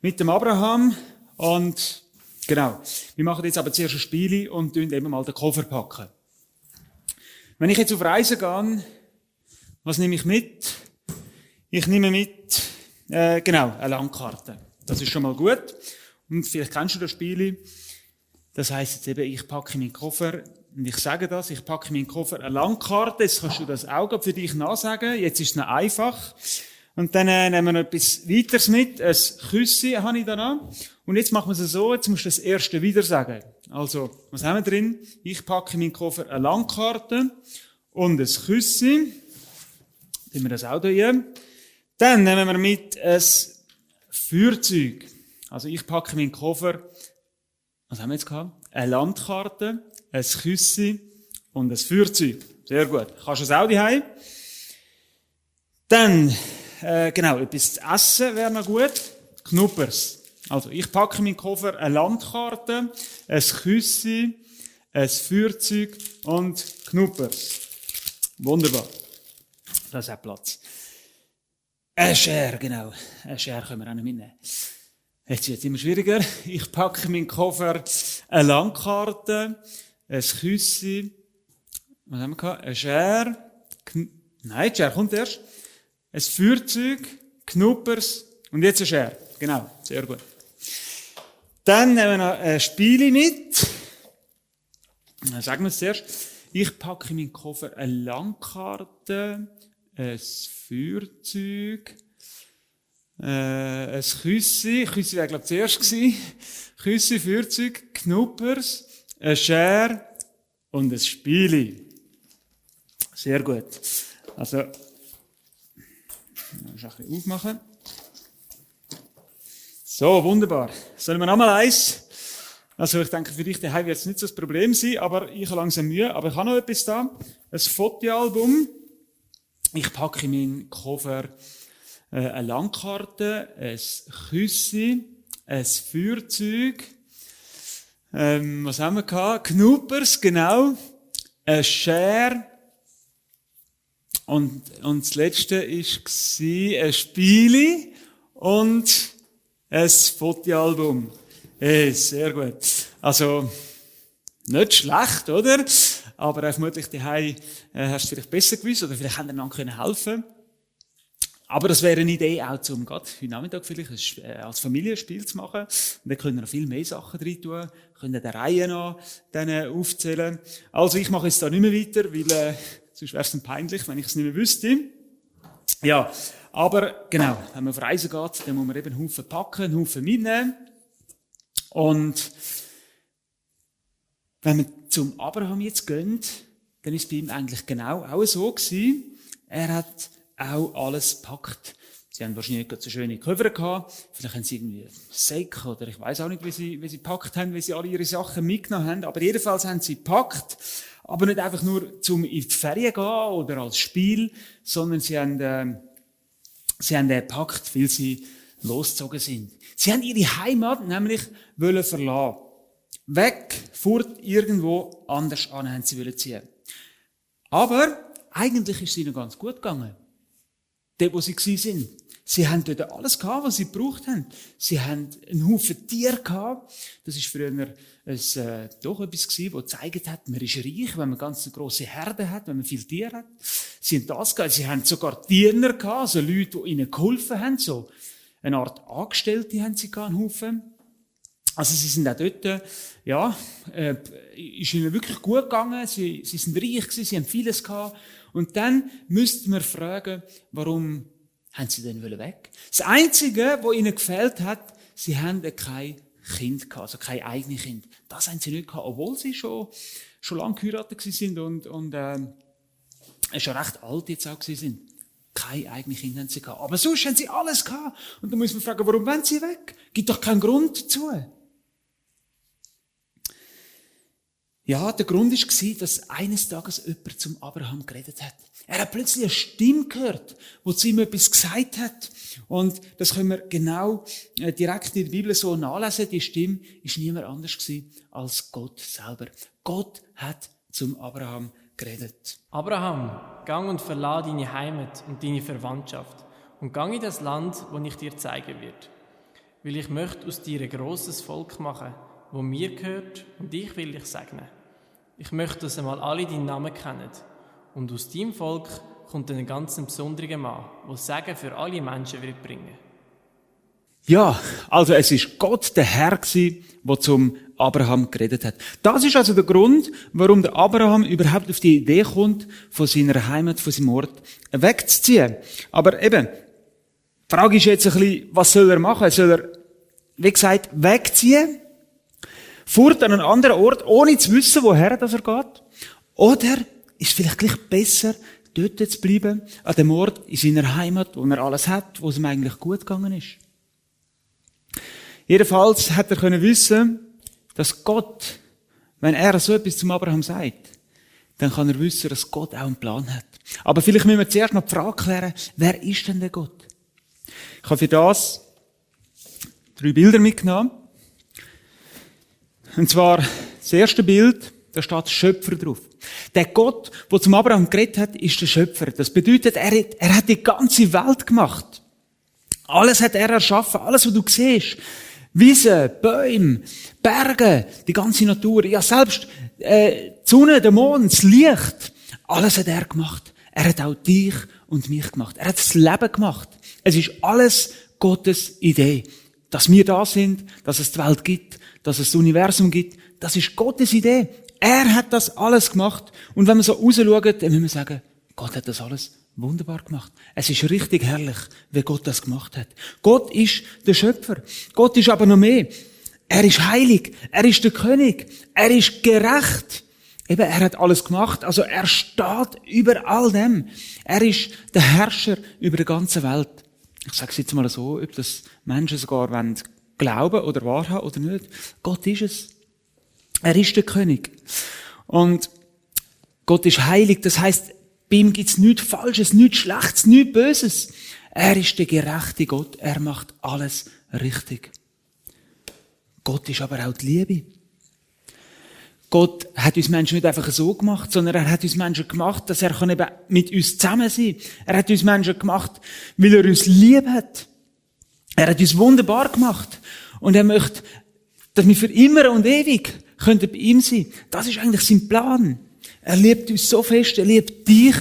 mit dem Abraham. Und genau, wir machen jetzt aber zuerst ein Spiel und tun eben mal den Koffer packen. Wenn ich jetzt auf Reise gehe, was nehme ich mit? Ich nehme mit, genau, eine Landkarte. Das ist schon mal gut. Und vielleicht kennst du das Spiel. Das heisst jetzt eben, ich packe meinen Koffer, und ich sage das, ich packe meinen Koffer eine Landkarte, jetzt kannst du das auch gerade für dich nachsagen, jetzt ist es noch einfach. Und dann nehmen wir noch etwas weiteres mit, ein Küssi habe ich da noch. Und jetzt machen wir es so, jetzt musst du das erste wieder sagen. Also, was haben wir drin? Ich packe meinen Koffer eine Landkarte und ein Küssi. Nehmen wir das auch hier. Dann nehmen wir mit ein Feuerzeug. Also ich packe meinen Koffer, was haben wir jetzt gehabt? Eine Landkarte, ein Küssi und ein Feuerzeug. Sehr gut. Kannst du es auch daheim? Dann, genau, etwas zu essen wäre noch gut. Knuppers. Also, ich packe meinen Koffer eine Landkarte, ein Küssi, ein Feuerzeug und Knuppers. Wunderbar. Das hat Platz. Eine Schere, genau. Eine Schere können wir auch noch mitnehmen. Jetzt wird es immer schwieriger. Ich packe meinen Koffer eine Landkarte, ein Küssi, was haben wir gehabt? Eine Schere, nein, die Schere kommt erst. Ein Feuerzeug, Knuppers und jetzt eine Schere. Genau, sehr gut. Dann nehmen wir noch ein Spiel mit. Dann sagen wir es zuerst. Ich packe in meinen Koffer eine Landkarte, ein Feuerzeug, ein Küssi. Küssi wäre, glaube ich, zuerst gewesen. Küssi, Feuerzeug, Knuppers, eine Schere und ein Spieli. Sehr gut. Also, ich ein bisschen aufmachen. So, wunderbar. Sollen wir nochmal eins? Also, ich denke, für dich daheim wird es nicht so das Problem sein, aber ich habe langsam Mühe. Aber ich habe noch etwas da. Ein Fotoalbum. Ich packe in meinen Koffer eine Landkarte, ein Küssi, ein Feuerzeug. Was haben wir gehabt? Knuppers, genau. Eine Schere. Und das letzte war ein Spieli und ein Fotoalbum. Hey, sehr gut. Also, nicht schlecht, oder? Aber vermutlich daheim hast du vielleicht besser gewusst oder vielleicht haben dir einander helfen können. Aber das wäre eine Idee auch zum gerade heute Nachmittag vielleicht als Familienspiel zu machen. Und dann können wir noch viel mehr Sachen drin tun, können der Reihe noch dann aufzählen. Also ich mache jetzt da nicht mehr weiter, weil sonst wäre es dann peinlich, wenn ich es nicht mehr wüsste. Ja, Aber genau, wenn man auf Reisen geht, dann muss man eben einen Haufen packen, einen Haufen mitnehmen. Und wenn man zum Abraham jetzt geht, dann ist es bei ihm eigentlich genau auch so gewesen. Er hat auch alles gepackt. Sie haben wahrscheinlich nicht so schöne Koffer gehabt. Vielleicht haben sie irgendwie Säcke oder ich weiß auch nicht, wie sie gepackt haben, wie sie alle ihre Sachen mitgenommen haben. Aber jedenfalls haben sie gepackt. Aber nicht einfach nur zum in die Ferien gehen oder als Spiel, sondern sie haben gepackt, weil sie losgezogen sind. Sie haben ihre Heimat nämlich verlassen. Weg, fort, irgendwo anders an haben sie ziehen. Aber eigentlich ist es ihnen ganz gut gegangen. Dort, wo sie waren. Sie haben dort alles gehabt, was sie gebraucht haben. Sie haben einen Haufen Tiere gehabt. Das ist früher doch etwas gewesen, das gezeigt hat, man ist reich, wenn man ganz eine grosse Herde hat, wenn man viele Tiere hat. Sie haben das gehabt. Sie haben sogar Diener gehabt, also Leute, die ihnen geholfen haben, so eine Art Angestellte haben sie gehabt, einen Haufen. Also sie sind auch dort, ist ihnen wirklich gut gegangen, sie sind reich gewesen, sie haben vieles gehabt. Und dann müsste man fragen, warum haben sie denn weg? Das Einzige, was ihnen gefehlt hat, sie haben kein Kind gehabt, also kein eigenes Kind. Das haben sie nicht gehabt, obwohl sie schon lange geheiratet sind und schon recht alt jetzt auch sind. Kein eigenes Kind haben sie gehabt. Aber sonst haben sie alles gehabt. Und dann muss man fragen, warum wollen sie weg? Gibt doch keinen Grund dazu. Ja, der Grund war, dass eines Tages jemand zum Abraham geredet hat. Er hat plötzlich eine Stimme gehört, die zu ihm etwas gesagt hat. Und das können wir genau direkt in der Bibel so nachlesen. Die Stimme war niemand anders als Gott selber. Gott hat zum Abraham geredet. Abraham, gang und verlass deine Heimat und deine Verwandtschaft und gang in das Land, das ich dir zeigen werde. Weil ich möchte aus dir ein grosses Volk machen, wo mir gehört, und ich will dich segnen. Ich möchte, dass einmal alle deinen Namen kennen. Und aus deinem Volk kommt ein ganz besonderer Mann, der Segen für alle Menschen wird bringen. Ja, also es ist Gott, der Herr, der zum Abraham geredet hat. Das ist also der Grund, warum der Abraham überhaupt auf die Idee kommt, von seiner Heimat, von seinem Ort wegzuziehen. Aber eben, die Frage ist jetzt ein bisschen, was soll er machen? Soll er, wie gesagt, wegziehen? Fort an einen anderen Ort, ohne zu wissen, woher das er geht? Oder ist es vielleicht gleich besser, dort zu bleiben, an dem Ort, in seiner Heimat, wo er alles hat, wo es ihm eigentlich gut gegangen ist? Jedenfalls hat er können wissen, dass Gott, wenn er so etwas zum Abraham sagt, dann kann er wissen, dass Gott auch einen Plan hat. Aber vielleicht müssen wir zuerst noch die Frage klären, wer ist denn der Gott? Ich habe für das 3 Bilder mitgenommen. Und zwar, das erste Bild, da steht Schöpfer drauf. Der Gott, der zum Abraham geredet hat, ist der Schöpfer. Das bedeutet, er hat die ganze Welt gemacht. Alles hat er erschaffen, alles, was du siehst. Wiesen, Bäume, Berge, die ganze Natur, ja selbst die Sonne, der Mond, das Licht. Alles hat er gemacht. Er hat auch dich und mich gemacht. Er hat das Leben gemacht. Es ist alles Gottes Idee. Dass wir da sind, dass es die Welt gibt, dass es das Universum gibt, das ist Gottes Idee. Er hat das alles gemacht. Und wenn wir so rausschauen, dann müssen wir sagen, Gott hat das alles wunderbar gemacht. Es ist richtig herrlich, wie Gott das gemacht hat. Gott ist der Schöpfer. Gott ist aber noch mehr. Er ist heilig. Er ist der König. Er ist gerecht. Eben, er hat alles gemacht. Also er steht über all dem. Er ist der Herrscher über die ganze Welt. Ich sage es jetzt mal so, ob das Menschen sogar glauben oder wahrhaben oder nicht. Gott ist es. Er ist der König. Und Gott ist heilig. Das heisst, bei ihm gibt's nichts Falsches, nichts Schlechtes, nichts Böses. Er ist der gerechte Gott. Er macht alles richtig. Gott ist aber auch die Liebe. Gott hat uns Menschen nicht einfach so gemacht, sondern er hat uns Menschen gemacht, dass er eben mit uns zusammen sein kann. Er hat uns Menschen gemacht, weil er uns lieb hat. Er hat uns wunderbar gemacht. Und er möchte, dass wir für immer und ewig bei ihm sein können. Das ist eigentlich sein Plan. Er liebt uns so fest, er liebt dich.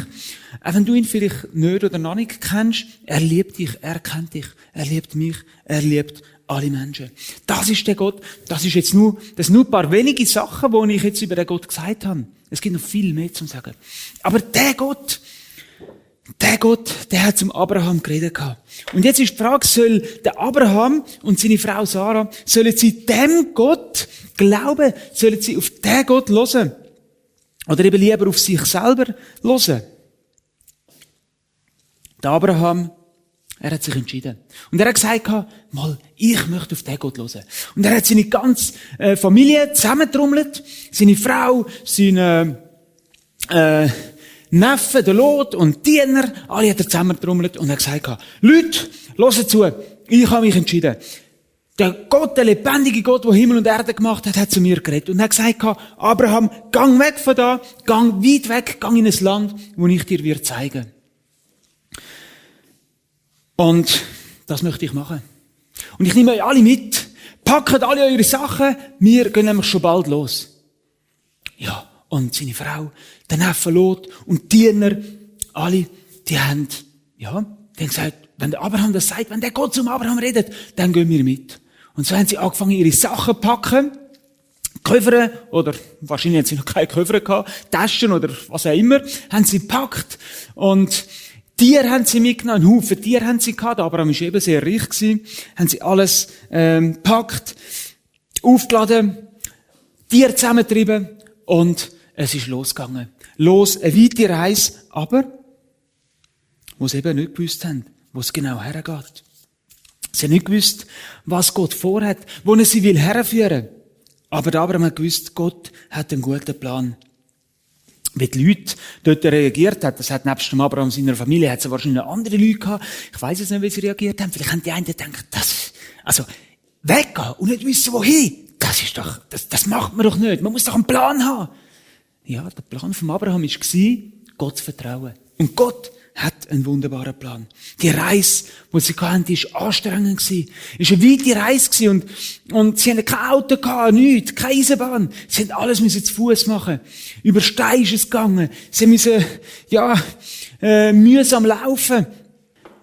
Auch wenn du ihn vielleicht nicht oder noch nicht kennst, er liebt dich, er kennt dich, er liebt mich, er liebt alle Menschen. Das ist der Gott. Das sind nur ein paar wenige Sachen, die ich jetzt über den Gott gesagt habe. Es gibt noch viel mehr zu sagen. Aber der Gott, der Gott, der hat zum Abraham geredet gehabt. Und jetzt ist die Frage, soll der Abraham und seine Frau Sarah, sollen sie dem Gott glauben? Sollen sie auf den Gott hören? Oder eben lieber auf sich selber hören? Der Abraham, er hat sich entschieden. Und er hat gesagt, mal, ich möchte auf den Gott hören. Und er hat seine ganze Familie zusammentrommelt, seine Frau, seine Neffen, der Lot und Diener, alle hat er zusammentrommelt und hat gesagt, Leute, hört zu, ich habe mich entschieden. Der Gott, der lebendige Gott, der Himmel und Erde gemacht hat, hat zu mir geredet und hat gesagt, Abraham, gang weg von da, gang weit weg, gang in ein Land, wo ich dir wird zeigen. Und das möchte ich machen. Und ich nehme euch alle mit, packt alle eure Sachen, wir gehen nämlich schon bald los. Ja, und seine Frau, der Neffe Lot und die Diener, alle, die haben gesagt, wenn der Abraham das sagt, wenn der Gott zum Abraham redet, dann gehen wir mit. Und so haben sie angefangen, ihre Sachen zu packen, Koffer, oder wahrscheinlich haben sie noch keine Koffer gehabt, Taschen oder was auch immer, haben sie gepackt. Und Tiere haben sie mitgenommen, einen Haufen Tiere haben sie gehabt, Abraham war eben sehr reich gewesen, haben sie alles gepackt, aufgeladen, Tiere zusammengetrieben und es ist losgegangen. Los, eine weite Reise, aber wo sie eben nicht gewusst haben, wo es genau hergeht. Sie haben nicht gewusst, was Gott vorhat, wo er sie will herführen. Aber Abraham hat gewusst, Gott hat einen guten Plan. Wie die Leute dort reagiert haben, das hat nebst dem Abraham seiner Familie, hat es wahrscheinlich noch andere Leute gehabt. Ich weiss es nicht, wie sie reagiert haben. Vielleicht haben die einen gedacht, weggehen und nicht wissen, wohin. Das macht man doch nicht. Man muss doch einen Plan haben. Ja, der Plan von Abraham war, Gott zu vertrauen. Und Gott hat einen wunderbaren Plan. Die Reise, die sie hatten, die war anstrengend. Es war eine weite Reise und sie hatten kein Auto gehabt, nichts, keine Eisenbahn. Sie mussten alles zu Fuß machen. Über Steine ist es gegangen. Sie mussten, mühsam laufen.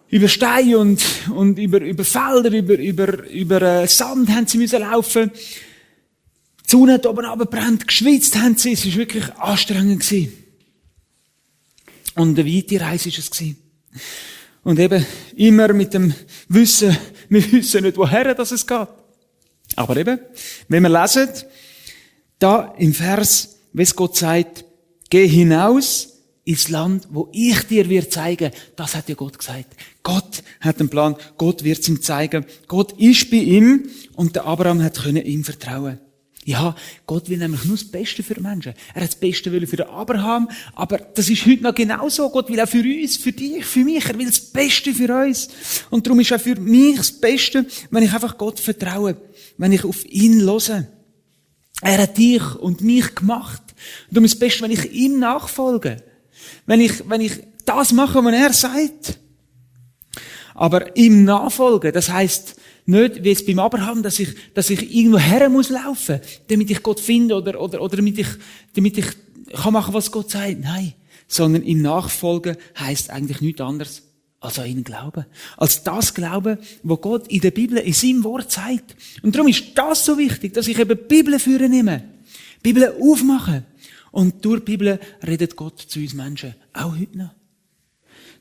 Über Steine und über Felder, über Sand haben sie müssen laufen. Die Sonne hat oben runtergebrannt, geschwitzt haben sie. Es war wirklich anstrengend gewesen. Und eine weite Reise war es gewesen. Und eben immer mit dem Wissen, wir wissen nicht, woher das es geht. Aber eben, wenn wir lesen, da im Vers, wie es Gott sagt, geh hinaus ins Land, wo ich dir wird zeigen. Das hat ja Gott gesagt. Gott hat einen Plan. Gott wird es ihm zeigen. Gott ist bei ihm und der Abraham hat ihm vertrauen. Ja, Gott will nämlich nur das Beste für Menschen. Er hat das Beste für den Abraham, aber das ist heute noch genauso. Gott will auch für uns, für dich, für mich. Er will das Beste für uns. Und darum ist auch für mich das Beste, wenn ich einfach Gott vertraue, wenn ich auf ihn höre. Er hat dich und mich gemacht. Und darum ist das Beste, wenn ich ihm nachfolge. Wenn ich das mache, was er sagt. Aber ihm nachfolgen, das heisst, nicht, wie es beim Abraham, dass ich irgendwo her muss laufen, damit ich Gott finde oder damit ich kann machen, was Gott sagt. Nein. Sondern ihm nachfolgen heisst eigentlich nichts anderes als an ihn glauben. Als das Glauben, wo Gott in der Bibel, in seinem Wort sagt. Und darum ist das so wichtig, dass ich eben die Bibel führen nehme. Die Bibel aufmache. Und durch die Bibel redet Gott zu uns Menschen. Auch heute noch.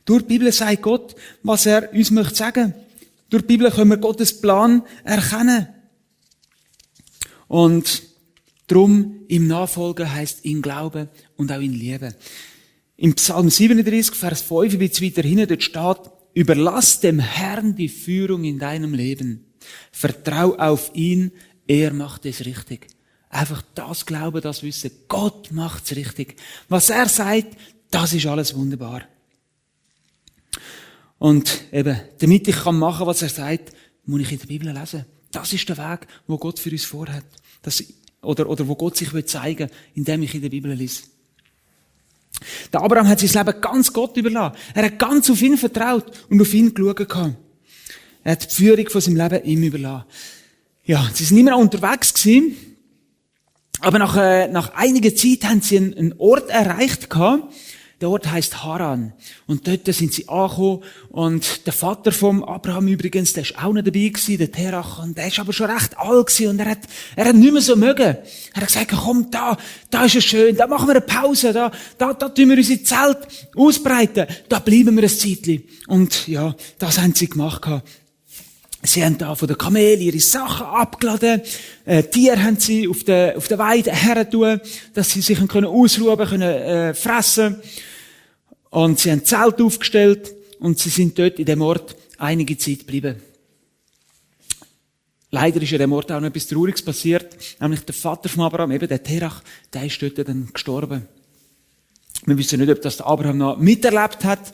Durch die Bibel sagt Gott, was er uns möchte sagen. Durch die Bibel können wir Gottes Plan erkennen. Und darum, ihm nachfolgen heisst ihn glauben und auch ihn lieben. Im Psalm 37, Vers 5, ein bisschen weiter hinten, dort steht, überlass dem Herrn die Führung in deinem Leben. Vertrau auf ihn, er macht es richtig. Einfach das Glauben, das Wissen, Gott macht's richtig. Was er sagt, das ist alles wunderbar. Und eben, damit ich machen kann, was er sagt, muss ich in der Bibel lesen. Das ist der Weg, wo Gott für uns vorhat. Oder wo Gott sich zeigen will, indem ich in der Bibel lese. Der Abraham hat sein Leben ganz Gott überlassen. Er hat ganz auf ihn vertraut und auf ihn geschaut. Er hat die Führung von seinem Leben ihm überlassen. Ja, sie sind immer unterwegs gewesen. Aber nach einiger Zeit haben sie einen Ort erreicht gehabt. der Ort heisst Haran. Und dort sind sie angekommen. Und der Vater vom Abraham übrigens, der ist auch nicht dabei gewesen, der Terach. Und der ist aber schon recht alt gewesen. Und er hat nicht mehr so mögen. Er hat gesagt, komm, da ist es schön, da machen wir eine Pause, da tun wir unsere Zelt ausbreiten, da bleiben wir ein Zeitchen. Und ja, das haben sie gemacht gehabt. Sie haben da von den Kamelen ihre Sachen abgeladen. Tiere haben sie auf der Weide hergetan, dass sie sich können ausruhen können, fressen. Und sie haben Zelt aufgestellt und sie sind dort in dem Ort einige Zeit geblieben. Leider ist in dem Ort auch noch etwas Trauriges passiert, nämlich der Vater von Abraham, eben der Terach, der ist dort dann gestorben. Wir wissen nicht, ob das der Abraham noch miterlebt hat.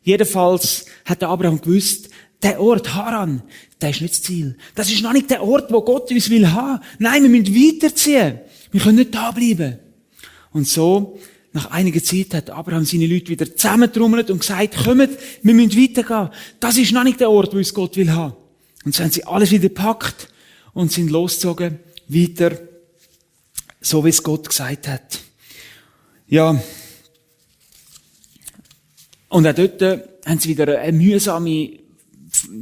Jedenfalls hat der Abraham gewusst, der Ort Haran, der ist nicht das Ziel. Das ist noch nicht der Ort, wo Gott uns will haben. Nein, wir müssen weiterziehen. Wir können nicht da bleiben. Und so, nach einiger Zeit, hat Abraham seine Leute wieder zusammentrommelt und gesagt, kommt, wir müssen weitergehen. Das ist noch nicht der Ort, wo uns Gott will haben. Und so haben sie alles wieder gepackt und sind losgezogen, weiter, so wie es Gott gesagt hat. Ja. Und auch dort haben sie wieder eine mühsame,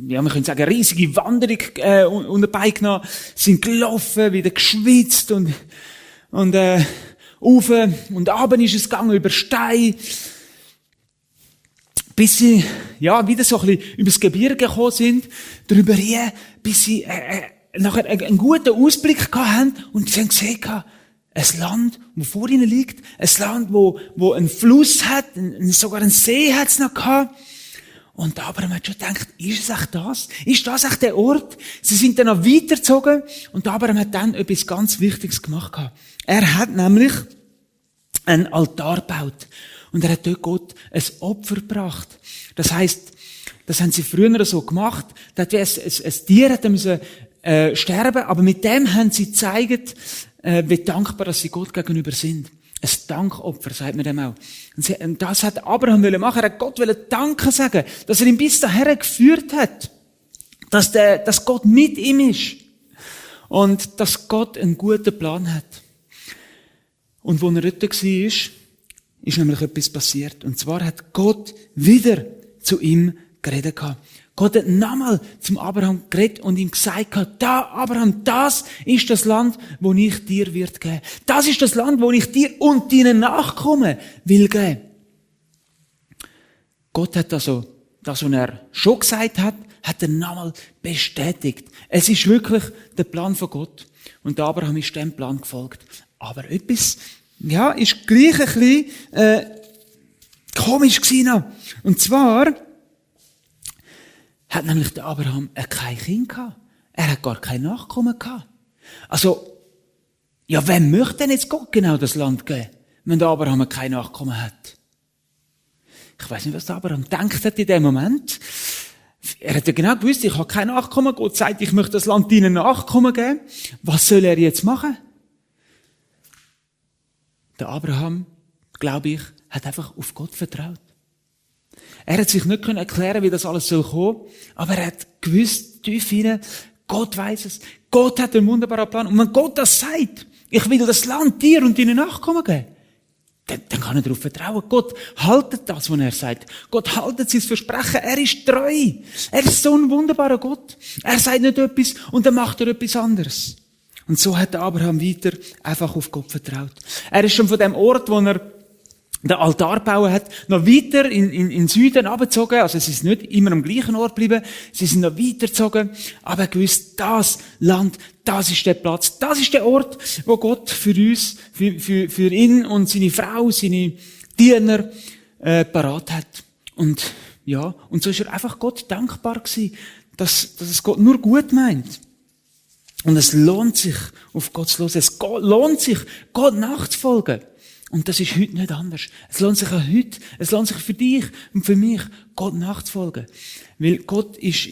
ja, wir können sagen, eine riesige Wanderung unter Beine genommen, sind gelaufen, wieder geschwitzt und rauf und runter ist es gegangen, über Steine, bis sie, ja, wieder so ein bisschen übers Gebirge gekommen sind, drüber hier, bis sie nachher einen guten Ausblick gehabt haben und sie haben gesehen, ein Land, wo vor ihnen liegt, ein Land, wo einen Fluss hat, sogar einen See hat es noch gehabt. Und Abraham hat schon gedacht, ist es echt das? Ist das echt der Ort? Sie sind dann noch weitergezogen und Abraham hat dann etwas ganz Wichtiges gemacht gehabt. Er hat nämlich einen Altar gebaut und er hat dort Gott ein Opfer gebracht. Das heisst, das haben sie früher so gemacht, dass ein Tier hätte müssen sterben, aber mit dem haben sie gezeigt, wie dankbar dass sie Gott gegenüber sind. Ein Dankopfer, sagt man dem auch. Und das hat Abraham machen. Er hat Gott Danke sagen, dass er ihn bis dahin geführt hat. Dass Gott mit ihm ist. Und dass Gott einen guten Plan hat. Und wo er dort war, ist nämlich etwas passiert. Und zwar hat Gott wieder zu ihm geredet gehabt. Gott hat nochmal zum Abraham geredet und ihm gesagt, da, Abraham, das ist das Land, wo ich dir wird geben. Das ist das Land, wo ich dir und deinen Nachkommen will geben. Gott hat also, das, was er schon gesagt hat er nochmal bestätigt. Es ist wirklich der Plan von Gott. Und Abraham ist dem Plan gefolgt. Aber etwas, ja, ist gleich ein bisschen, komisch gewesen. Und zwar, hat nämlich der Abraham kein Kind gehabt. Er hat gar kein Nachkommen gehabt. Also, ja, wem möchte denn jetzt Gott genau das Land geben, wenn der Abraham kein Nachkommen hat? Ich weiß nicht, was der Abraham gedacht hat in dem Moment. Er hat ja genau gewusst, ich habe kein Nachkommen. Gott sagt, ich möchte das Land deinen Nachkommen geben. Was soll er jetzt machen? Der Abraham, glaube ich, hat einfach auf Gott vertraut. Er hat sich nicht erklären, wie das alles soll kommen, aber er hat gewusst, tief hinein, Gott weiss es. Gott hat einen wunderbaren Plan. Und wenn Gott das sagt, ich will das Land dir und deinen Nachkommen geben, dann kann er darauf vertrauen. Gott haltet das, was er sagt. Gott haltet sein Versprechen. Er ist treu. Er ist so ein wunderbarer Gott. Er sagt nicht etwas und dann macht er etwas anderes. Und so hat Abraham weiter einfach auf Gott vertraut. Er ist schon von dem Ort, wo er den Altar bauen hat, noch weiter in Süden abgezogen. Also sie sind nicht immer am gleichen Ort geblieben. Sie sind noch weitergezogen. Aber er gewusst, das Land, das ist der Platz, das ist der Ort, wo Gott für uns, für ihn und seine Frau, seine Diener, parat hat. Und, ja, und so ist er einfach Gott dankbar gewesen, dass es Gott nur gut meint. Und es lohnt sich, auf Gott zu hören. Es lohnt sich, Gott nachzufolgen. Und das ist heute nicht anders. Es lohnt sich auch heute, es lohnt sich für dich und für mich, Gott nachzufolgen. Weil Gott ist,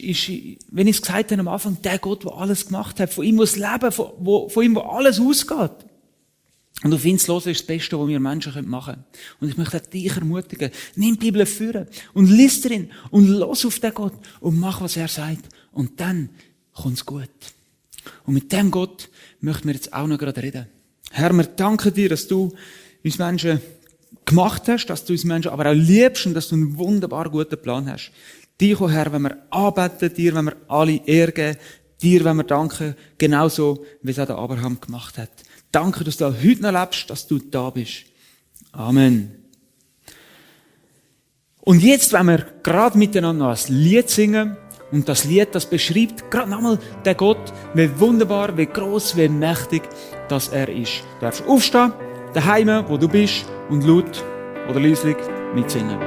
wenn ich es gesagt habe am Anfang, der Gott, der alles gemacht hat, von ihm, wo das Leben, von ihm, wo alles ausgeht. Und auf ihn zu hören ist das Beste, was wir Menschen machen können. Und ich möchte auch dich ermutigen, nimm die Bibel führen und lies drin und los auf den Gott und mach, was er sagt. Und dann kommt's gut. Und mit dem Gott möchten wir jetzt auch noch gerade reden. Herr, wir danken dir, dass du uns Menschen gemacht hast, dass du uns Menschen aber auch liebst und dass du einen wunderbar guten Plan hast. Dir, o Herr, wenn wir anbeten, dir, wenn wir alle Ehre geben, dir, wenn wir danken, genauso, wie es auch der Abraham gemacht hat. Danke, dass du auch heute noch lebst, dass du da bist. Amen. Und jetzt, wenn wir gerade miteinander noch ein Lied singen, und das Lied, das beschreibt gerade nochmal den Gott, wie wunderbar, wie gross, wie mächtig, dass er ist. Du darfst aufstehen, daheim, wo du bist, und laut oder leislich mitsingen.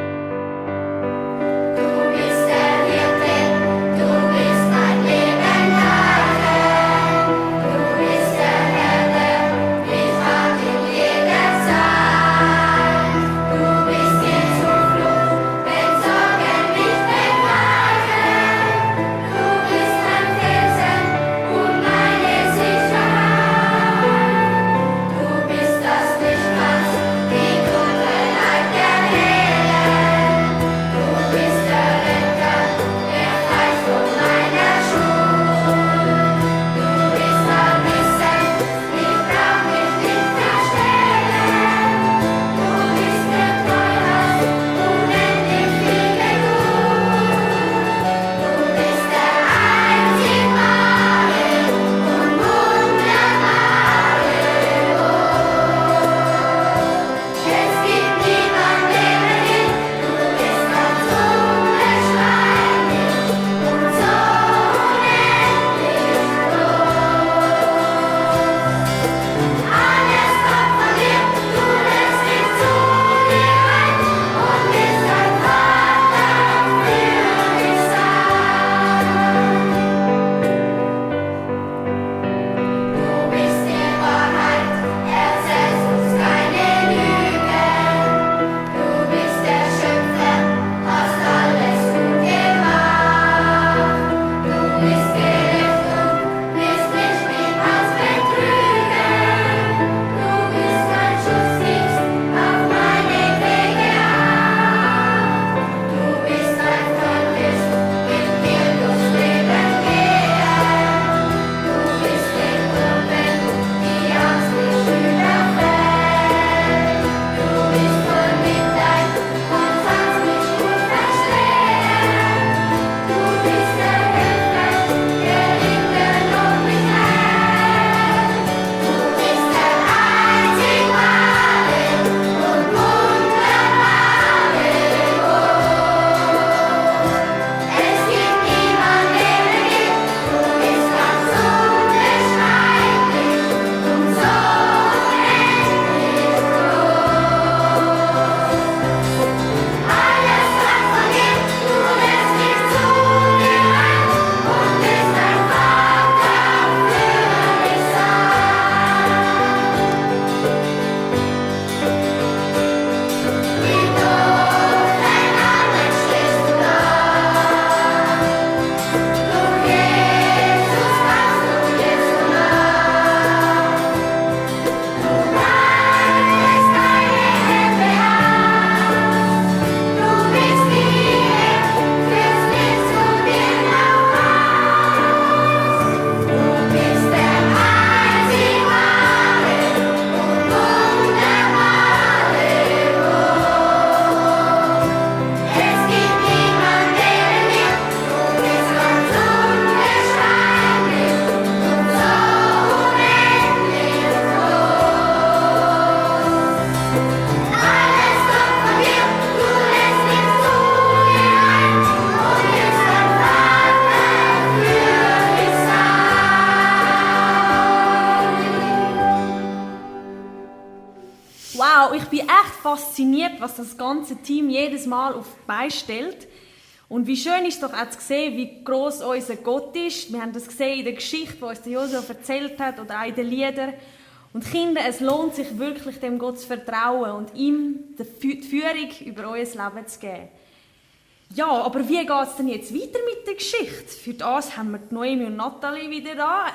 Wow, ich bin echt fasziniert, was das ganze Team jedes Mal auf die Beine stellt. Und wie schön ist doch auch zu sehen, wie gross unser Gott ist. Wir haben das gesehen in der Geschichte, die uns der Josef erzählt hat, oder auch in den Liedern. Und Kinder, es lohnt sich wirklich, dem Gott zu vertrauen und ihm die Führung über euer Leben zu geben. Ja, aber wie geht es denn jetzt weiter mit der Geschichte? Für das haben wir Noemi und Nathalie wieder da.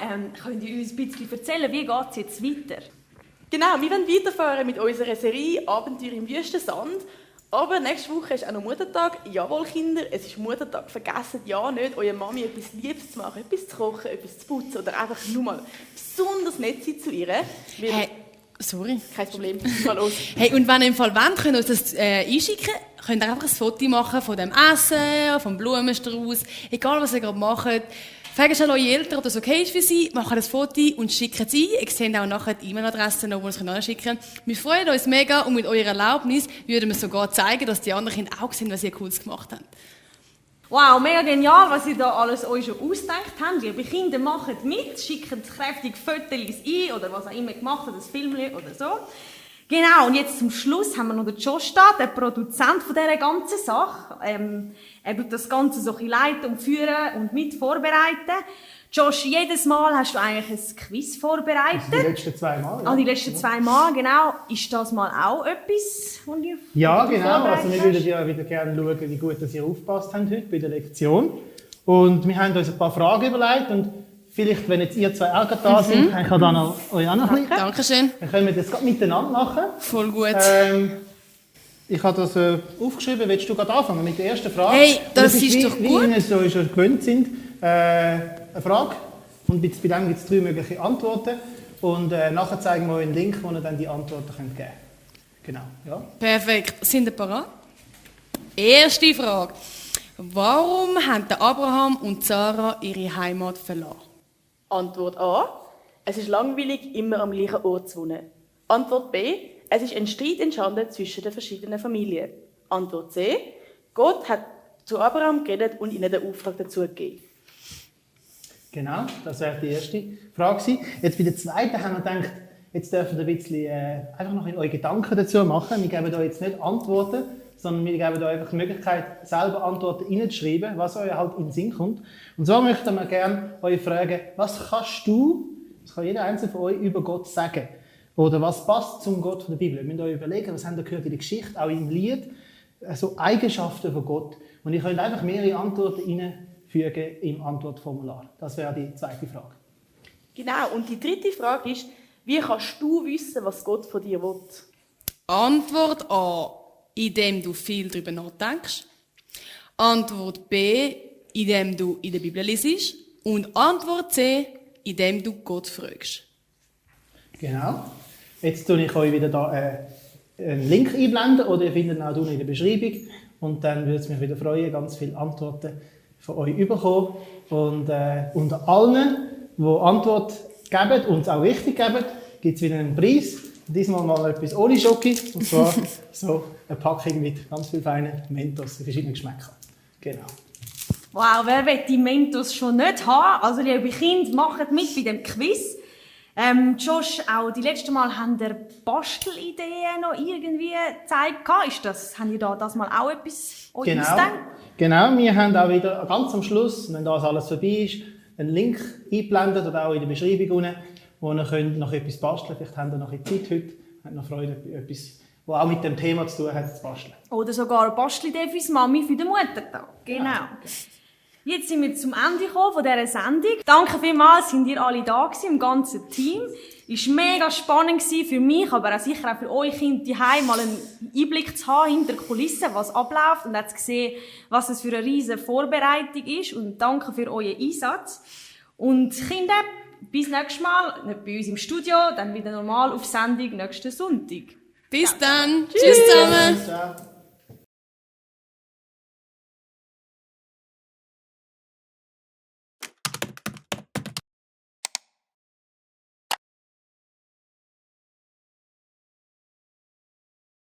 Könnt ihr uns ein bisschen erzählen, wie geht es jetzt weiter? Genau, wir wollen weiterfahren mit unserer Serie Abenteuer im Wüstensand. Aber nächste Woche ist auch noch Muttertag. Jawohl, Kinder, es ist Muttertag. Vergesst ja nicht, eurer Mami etwas Liebes zu machen, etwas zu kochen, etwas zu putzen oder einfach nur mal besonders nett sein zu ihr. Sorry. Kein Problem. Mal los. Hey, und wenn ihr im Fall wollt, könnt ihr uns das einschicken. Könnt ihr einfach ein Foto machen von dem Essen, vom Blumenstrauß, egal was ihr gerade macht. Fragt schon eure Eltern, ob das okay ist für sie, macht ein Foto und schickt es ein. Ihr seht auch nachher die E-Mail-Adresse, wo ihr es anschicken könnt. Wir freuen uns mega und mit eurer Erlaubnis würden wir sogar zeigen, dass die anderen Kinder auch sehen, was ihr Cooles gemacht habt. Wow, mega genial, was ihr da alles euch schon ausgedacht habt. Liebe Kinder, macht mit, schickt kräftig Fotos ein oder was auch immer gemacht hat, ein Film oder so. Genau, und jetzt zum Schluss haben wir noch den Josh da, der Produzent von dieser ganzen Sache. Er tut das Ganze so ein bisschen leiten und führen und mit vorbereiten. Josh, jedes Mal hast du eigentlich ein Quiz vorbereitet. Also die letzten 2 Mal. Ja. Die letzten 2 Mal, genau. Ist das mal auch etwas, was ihr Ja, genau. vorbereitet Also wir hast? würden ja wieder gerne schauen, wie gut dass ihr aufgepasst habt heute bei der Lektion. Und wir haben uns ein paar Fragen überlegt und vielleicht, wenn jetzt ihr 2 auch gerade da sind, ich kann dann euch auch noch ein bisschen. Dankeschön. Dann können wir das gerade miteinander machen. Voll gut. Ich habe das aufgeschrieben. Willst du gerade anfangen mit der ersten Frage? Hey, das ist wie, doch wie gut. wir es so schon gewöhnt sind. Eine Frage. Und bei dem gibt es 3 mögliche Antworten. Und nachher zeigen wir euch einen Link, wo ihr dann die Antworten geben könnt. Genau. Ja. Perfekt. Sind ihr parat? Erste Frage. Warum haben der Abraham und Sarah ihre Heimat verlassen? Antwort A. Es ist langweilig, immer am gleichen Ort zu wohnen. Antwort B. Es ist ein Streit entstanden zwischen den verschiedenen Familien. Antwort C. Gott hat zu Abraham geredet und ihnen den Auftrag dazu gegeben. Genau, das wäre die erste Frage gewesen. Jetzt bei der zweiten haben wir gedacht, jetzt dürfen wir ein bisschen einfach noch in eure Gedanken dazu machen. Wir geben euch jetzt nicht Antworten, sondern wir geben euch einfach die Möglichkeit, selber Antworten reinzuschreiben, was euch halt in den Sinn kommt. Und so möchten wir gerne euch fragen, was kannst du, das kann jeder Einzelne von euch, über Gott sagen? Oder was passt zum Gott von der Bibel? Ihr müsst euch überlegen, was habt ihr gehört in der Geschichte, auch im Lied, so Eigenschaften von Gott. Und ihr könnt einfach mehrere Antworten reinfügen im Antwortformular. Das wäre die zweite Frage. Genau, und die dritte Frage ist, wie kannst du wissen, was Gott von dir will? Antwort A. Indem du viel darüber nachdenkst. Antwort B. Indem du in der Bibel liest. Und Antwort C. Indem du Gott fragst. Genau. Jetzt tue ich euch wieder da einen Link einblenden oder ihr findet ihn auch unten in der Beschreibung. Und dann würde es mich wieder freuen, ganz viele Antworten von euch zu bekommen. Und unter allen, die Antwort geben und es auch richtig geben, gibt es wieder einen Preis. Diesmal mal etwas ohne Schoki. Und zwar so eine Packung mit ganz vielen feinen Mentos in verschiedenen Geschmäckern. Genau. Wow, wer will die Mentos schon nicht haben? Also, liebe Kinder, macht mit bei dem Quiz. Josh, auch die letzten Mal haben ihr Bastelideen noch irgendwie gezeigt. Haben ihr da das mal auch etwas ausgedacht? Genau, wir haben auch wieder ganz am Schluss, wenn das alles vorbei ist, einen Link eingeblendet oder auch in der Beschreibung unten, wo ihr könnt noch etwas basteln könnt. Vielleicht habt ihr noch Zeit heute, habt noch Freude, etwas, was auch mit dem Thema zu tun hat, zu basteln. Oder sogar eine Bastelidee für die Mami für den Muttertag. Genau. Jetzt sind wir zum Ende gekommen von dieser Sendung. Danke vielmals, sind ihr alle da gewesen, im ganzen Team. Es war mega spannend für mich, aber auch sicher auch für euch Kinder daheim mal einen Einblick zu haben hinter die Kulissen, was abläuft und auch zu sehen, was es für eine riesige Vorbereitung ist. Und danke für euren Einsatz. Und Kinder, bis nächstes Mal, nicht bei uns im Studio, dann wieder normal auf Sendung nächsten Sonntag. Bis dann. Tschüss zusammen. Ciao.